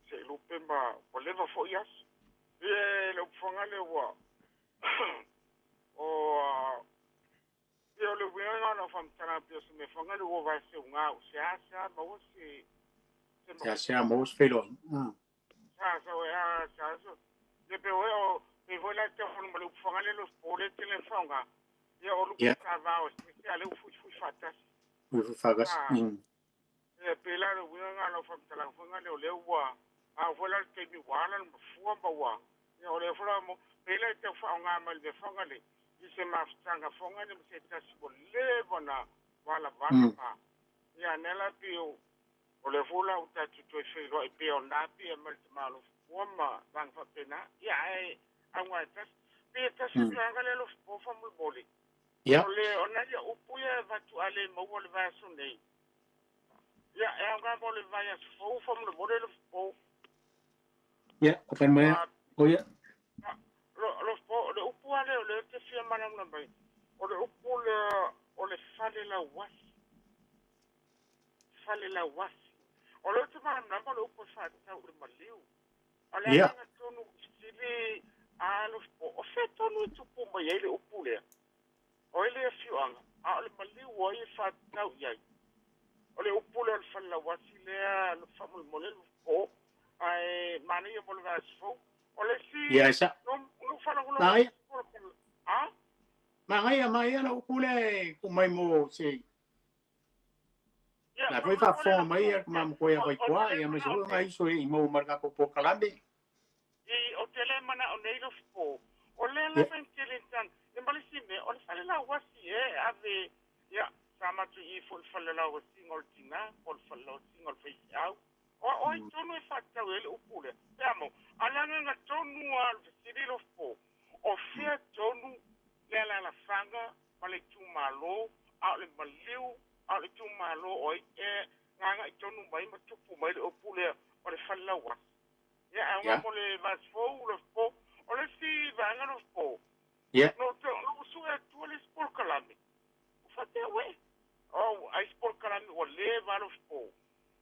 se lupe ma ua leva foi aso. Ia le upufaga le ua o ia o le uiga na faamatalaga pia o se mea faga le ua vaeseuga o sea sea ma ua se sea sea ma ua se feiloaiga. Sa sa a sa sa le pe o pe foi la te hono ma le upufaga le lo pole te le faga. Ia o lupe sa vao se ale u fui faatasi. Fui faatasi. Ia pe la le uiga na faamatalaga faga le o le ua a foi la le taimi ua ala le mafua ma ua. Ia o le fola mo pe la te faaaoga mai le mea faga le i se mafutaga foga le ma se tasi ua leva na valavala ma. Ia nela pe o le fula u tatu toe feiloai pe o nā pia ma le tamalofu ma vaga faapena. Ia ae auga e tasi. Pe tasi piaga le alofu po faamolemole. Ia. O le ona ia upu ia e vatu ale maua le vaiaso nei. Ia e auga mo le vaiaso fou faamolemole alofu po. Ia, o mai o ia. Lo po le upu ale o le te fia mana mai. O le upu lea o le fale lauasi. Fale lauasi. O le utu malamalama o le upu e faatatau i le maliu. O le agaga tonu fesili a lo o fea tonu e tupu mai ai le upu lea. O ai le afioaga, a o le maliu o ai e faatatau i ai. O le upu lea o le fale lauasi lea faamolemole le po, ae manaia mo le vaiaso fou. O le isi, Ia, sa. no faalogologo Manaia. a? Manaia, manaia la upu lea e tuu mai mo se Ia, la foi faafofoga mai ia le mamokoe ia Vaipua, ia aemaise foi nai uso i maua ma le tatou polokalame. I, o te le manao nei lo po. O le lava in tele tan, e ma le isi mea, o le fale lauasi e ave, ia, sa matou i foi le fale lauasiga o le tinā, po o le fale lauasiga o le faifeau. O ai tonu e faatatau ai le upu lea. Pe a mo, a le agaga tonu lava o le fesili lo po. O fea tonu le alaalafaga ma le itumalo, a o le maliu, a o le itumalo o ai e gagai tonu mai ma tupu mai le upu lea o le fale lauasi. Ia, ae Ia. mo le vaiaso fou lo po. O le isi vaega lo po. Ia. No te no sue atua le isi polokalame. O faapea uē. O ai isi polokalame ua leva lo po.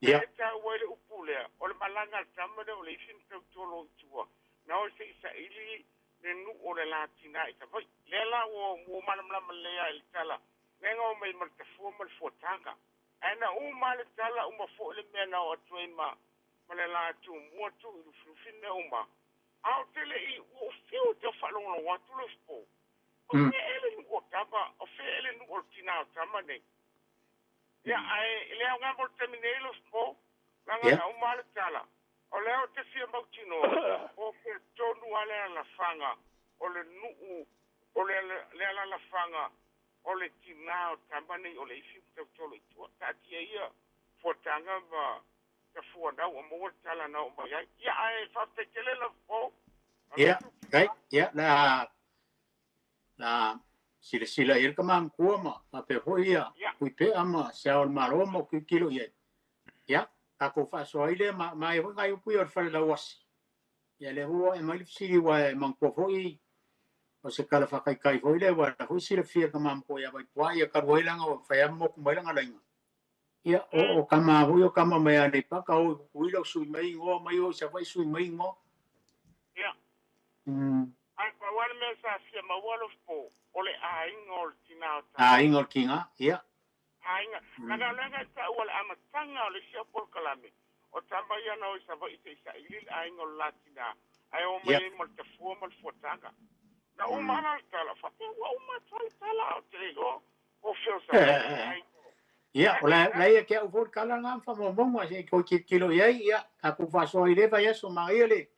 Ia. E taua ai le upu lea, o le malaga a le tama lea o le ifi ma tautua i tua. Na o se i saili le nuu o le latina i Savaii. Lea la ua malamalama lelei i le tala. Lea na o mai ma le tafua ma le fuataga. Ae na uma le tala, uma foi le mea na o atu ai ma le la tumua tu i lufilufi mea uma. A o tele i ua fiu te faalogologo atu le po. O fea e le nuu o tama, o fea e le nuu o le tina o tama nei. Ia, ae le aoga mo le taimi nei lo po, laga na uma le tala. O lea o te fia mautinoa, o fea tonu a le alafaga o le nuu, o le alalafaga o le tina o tama nei o le ifi ma tautolo i tua. Taatia ia fuataga ma tafua nau o maua le tala na o mai ai. Ia, ae faafetai tele la po. Ia, kai, ia, la silasila i ai le kamamatua ma faapea foi ia kuipea ma se ao o le Malo ma o kilokilo i ai. Ia, tatou faasoa ai lea ma ai foi nai upu ia o le fale lauasi. Ia lea foi ua e mai le fesili ua e manatua foi o se tala faataitai foi lea ua la foi silafia e le kamamatua ia Vaipua ia talu ai lana o fai lava ma motu mai lana laina. Ia, o kama foi o kama mai Aleipata o i Tutuila o sui mai igoa mai o i Savaii sui mai igoa. Ia. Ai pau lava le mea sa fia maua lo po, o le aiga o le tina o tama. Aiga o le tina, ia. Aiga. Laga o lea e taua le amataga o le isi au polokalame. O tama ia na o i Savaii se i saili le aiga o le latina. Ae o mai ai ma le tafua ma le fuataga. Na uma la le tala, faapea ua uma atu le tala o te le iloa o fea o Savaii aiga. Ia, o la ia ke au foi le tala lena ma faamaumauga se i toe tilotilo i ai, ia, tatou faasoa i lea vaiaso manaia le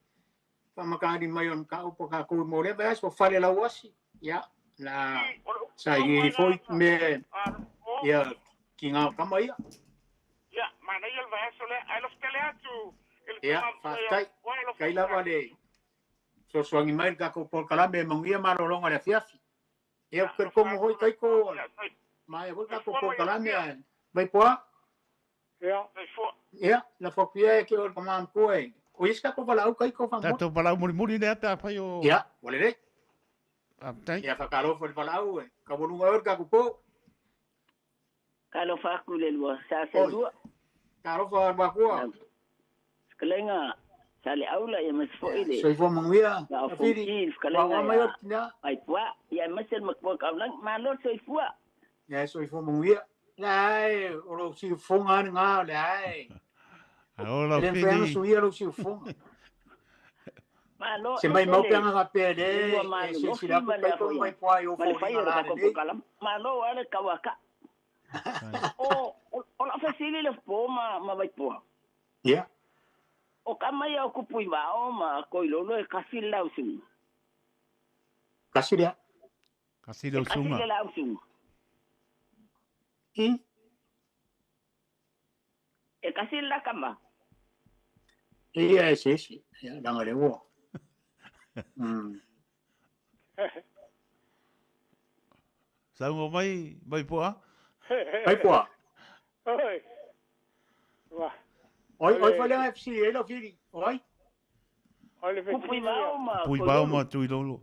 faamatali mai o le mataupu a tatou mo lea vaiaso, fale lauasi, ia, la sailiili foi mea, ia, tina o tama ia. Ia, manaia le vaiaso lea, ae lofotele atu i le Ia, faafetai, kai lava le fesoasoani mai i le tatou polokalame e manuia malologa o le afiafi. Ia, ou te talitonu foi Taiko, maea foi le tatou polokalame ae Vaipua. Ia. Ia, lafo atu ia e ke o le kamamatua e. O ia se tatou valaau Taiko faamolemole. Tatou valaau mulimuli lea pe afai o. Ia, ua lelei. Faafetai. Ia, faatalofa i le valaau e taualuga ai le tatou po. Talofa atu i le lua, sa se lua. Talofa Luatua. Fetalaiga sa le aula ia aemaise foi le Soifua manuia. Vaa o Afili. Fonoti, le fetalaiga Maua mai o ia le tina. Vaipua, ia aemaise le matua kaulagi. Malo le soifua. Ia, soifua manuia. La e, o lou siufofoga lava lena, o lea e. Aola E le mafai lava ona Fili. suia lou siufofoga. Malo Se mai ese mau le pe aga faapea le le lua e malolosi silasila atu ma le Taiko afoia mai pua i o ma le fai foliga o le la tatou lelei. polokalame. Malo lava le tauaka. O o lau fesili le po ma Vaipua. Ia. O kama ia o kupu i vao ma koilolo e kasi le lausuga. Kasi lea. Kasi le E kasi usuga. le lausuga. I. E kasi le lakama. Ia e se isi. Ia, langa le ua. Saunoa mai, Vaipua. Vaipua. Oi. Wa. Oi, oi fale FC e lo fili. Oi. O le Kupu i fesili ia. vao ma Pui vao koilolo. ma Tuilolo.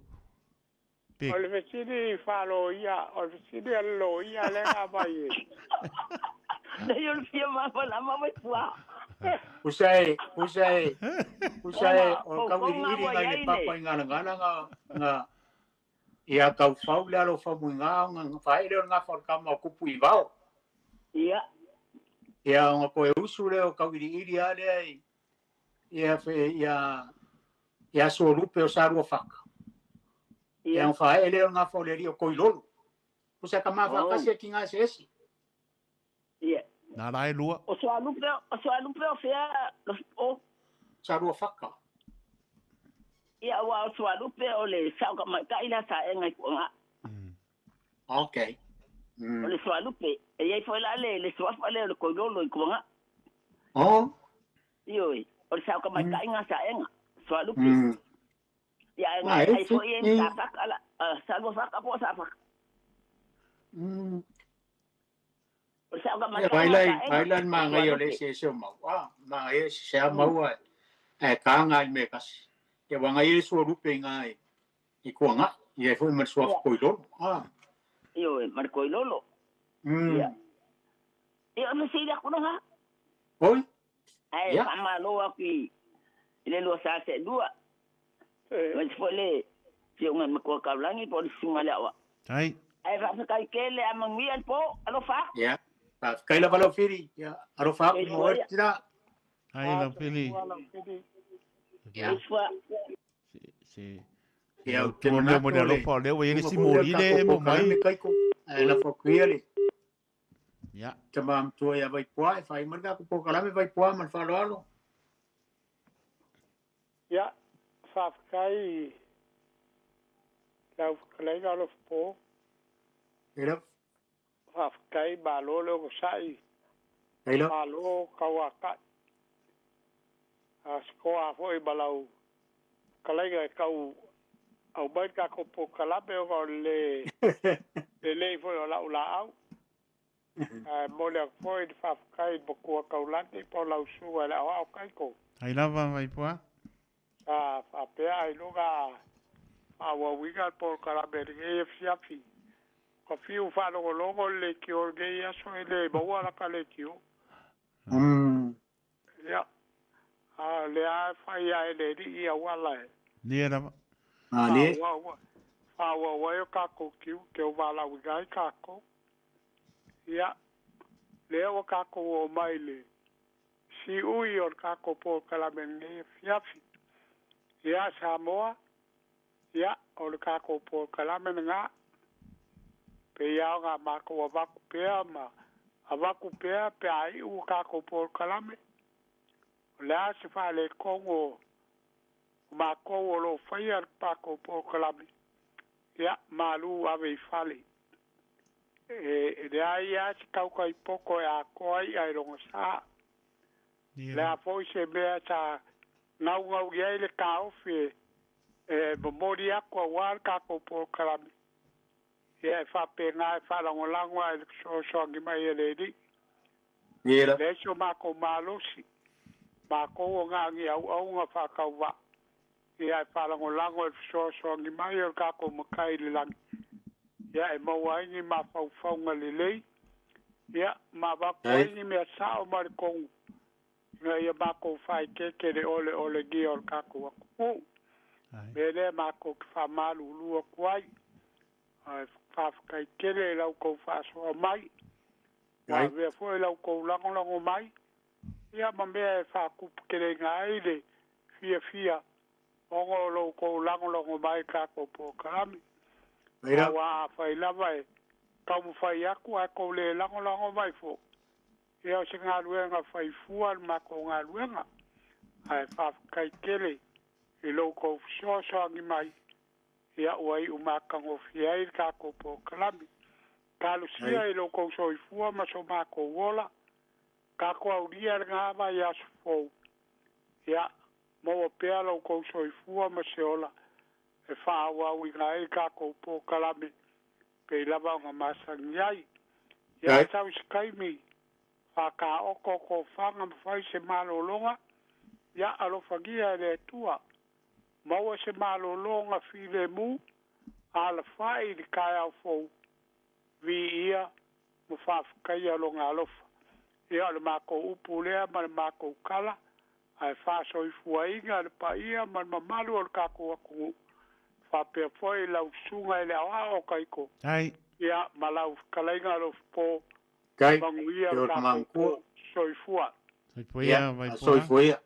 O le fesili faaloia, o le fesili a le loia lea na aumai e. Leai o le fia malamalama Vaipua. Usa e, usa e, usa e, o tauiliili ngai le papa i galagala nga, nga, ia taufau le alo faumuiga ona faaee lea o le gafa o le tama o kupu i vao. Ia. Ia ona toe usu lea o tauiliili lava lea i, ia, ia, ia Sualupe o Saluafata. Ia ona faaee lea o le gafa o le alii o Koilolo. Usa tama faatasi e tiga eseese. Ia. Na la e lua. O Sualupe, o Sualupe o fea o? Saluafata. Ia aua o Sualupe o le sao tamaitai la sa aega i Puaga. Okay. O le Sualupe, e i ai foi la le suafa lea o le Koilolo i Puaga. Oh. Ioe, o le sao tamaitai ga sa aega, Sualupe. Ia ae ai foi e sa faka la, sa lua faka po o sa faka. O le sao tamaitai ga sa aega. Vai la le manaia o le eseese o mau. Ah, manaia se a maua ae taga i le mea e tasi. Ia ua nai le Sualupe i ina i Tuanai, i ai foi ma le suafa Koilolo. Ah. Ioe, ma le Koilolo. Ia. Ia, o le fesili atu lena. Oi. Ae faamalo atu i le lua sa seelua. Aemaise foi le Afioga i le Matua Taulagi po o le Susuga i le Aoao. Tai. Ae faafetai tele, a manuia le po, alofa atu. Ia, faafetai lava lau Fili. Ia, alofa atu mo oe tina. Ai lau Fili. Ia. Se Ia, ou te mo manatu le alofa o lea ua i ai le isi moli le e mo mai. Ae lafo atu ia le Ia. tama matua ia Vaipua e fai mai le tatou polokalame Vaipua ma le faaaloalo. Ia, faafetai i lau fetalaiga o Alofapo. Ia. Faafetai, malo le onosai, Ia. malo tauatai. A sikoa foi ma lau fetalaiga e tau aumai le tatou polokalame ona o le lelei foi o lau laau. Ae momoli atu foi le faafetai i le Matua Taulagi po o lau susuga i le Aoao Taito. Ai lava Vaipua. Sa faapea ailoga a faaauauina le polokalame i lenei afiafi. Ua fiu faalogologo le leitio i lenei aso e le maua lata leitio. Ia, a o lea lava e fai lava e le alii auala e Nia lava. faaauau ai o tatou tiute o valaauina ai tatou. Ia, lea ua tatou oo mai i le siui o le tatou polokalame i lenei afiafi. Ia, Samoa, ia, o le tatou polokalame lena. Pei lava ona matou avatu pea ma avatu pea pe a iu o tatou polokalame. O le a se faaletonu o matou o lo o faia le tatou polokalame, ia, malu ave i fale. E leai lava se tautai poto e atoa i'a i lona sa. O le a foi se mea sa naunau i ai le taofi e momoli atu aua le tatou polokalame, ia e faapena e faalagolago lava i le fesoasoani mai a le Alii. E leai so matou malosi, matou o na o ni auauna faatauvaa, ia e faalagolago i le fesoasoani mai o le tatou Matai i le lagi, ia e maua ai ni mafaufauga lelei, ia ma avatu ai ni mea sao ma le tonu, ina ia matou faaeteete i le oleolegia o le tatou atunuu. Mea lea matou te faamalulu atu ai, ae faafetai tele i la outou faasoa mai, ua avea foi la outou lagolago mai, ia ma mea e faatuputeleina ai le fiafia ona o lo outou lagolago mai i tatou polokalame. Aua afai lava e taumafai atu ae tou le lagolago mai foi, ia o se galuega faifua le matou galuega. Ae faafetai tele i lo outou fesoasoani mai, ia ua iu matagofie ai le tatou polokalame. Talosia i lo outou soifua ma so matou ola, tatou aulia lena vaiaso fou, ia maua pea lo outou soifua ma se ola e faaauauina ai le tatou polokalame pei lava ona masani ai. Ia sau se taimi faataoto tofaga ma fai se malologa, ia alofagia e le Atua. Maua se malologa filemu, Alafai i le taeao fou, viia ma faafetaia Lona alofa. Ia, o le matou upu lea ma le matou tala, ae faasoifuaina le paia ma le mamalu o le tatou atunuu, faapea foi lau susuga i le aoao o Taito, ia, ma lau fetalaiga Alofapo, Kai, manuia e le o le tatou tamamatua. po. Soifua. Soifua Ia, ia, Vaipoa. soifua ia.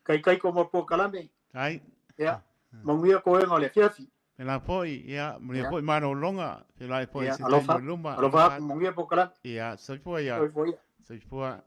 Kai kai ko mo polokalame. Kai. Ia, manuia koega o le afiafi. Pēlā foi, ia, manuia Ia. foi malologa, feiloai foi i Ia, se taimi alofa. o i luma. Alofa atu, manuia polokalame. Ia, soifua ia. Soifua ia. Soifua.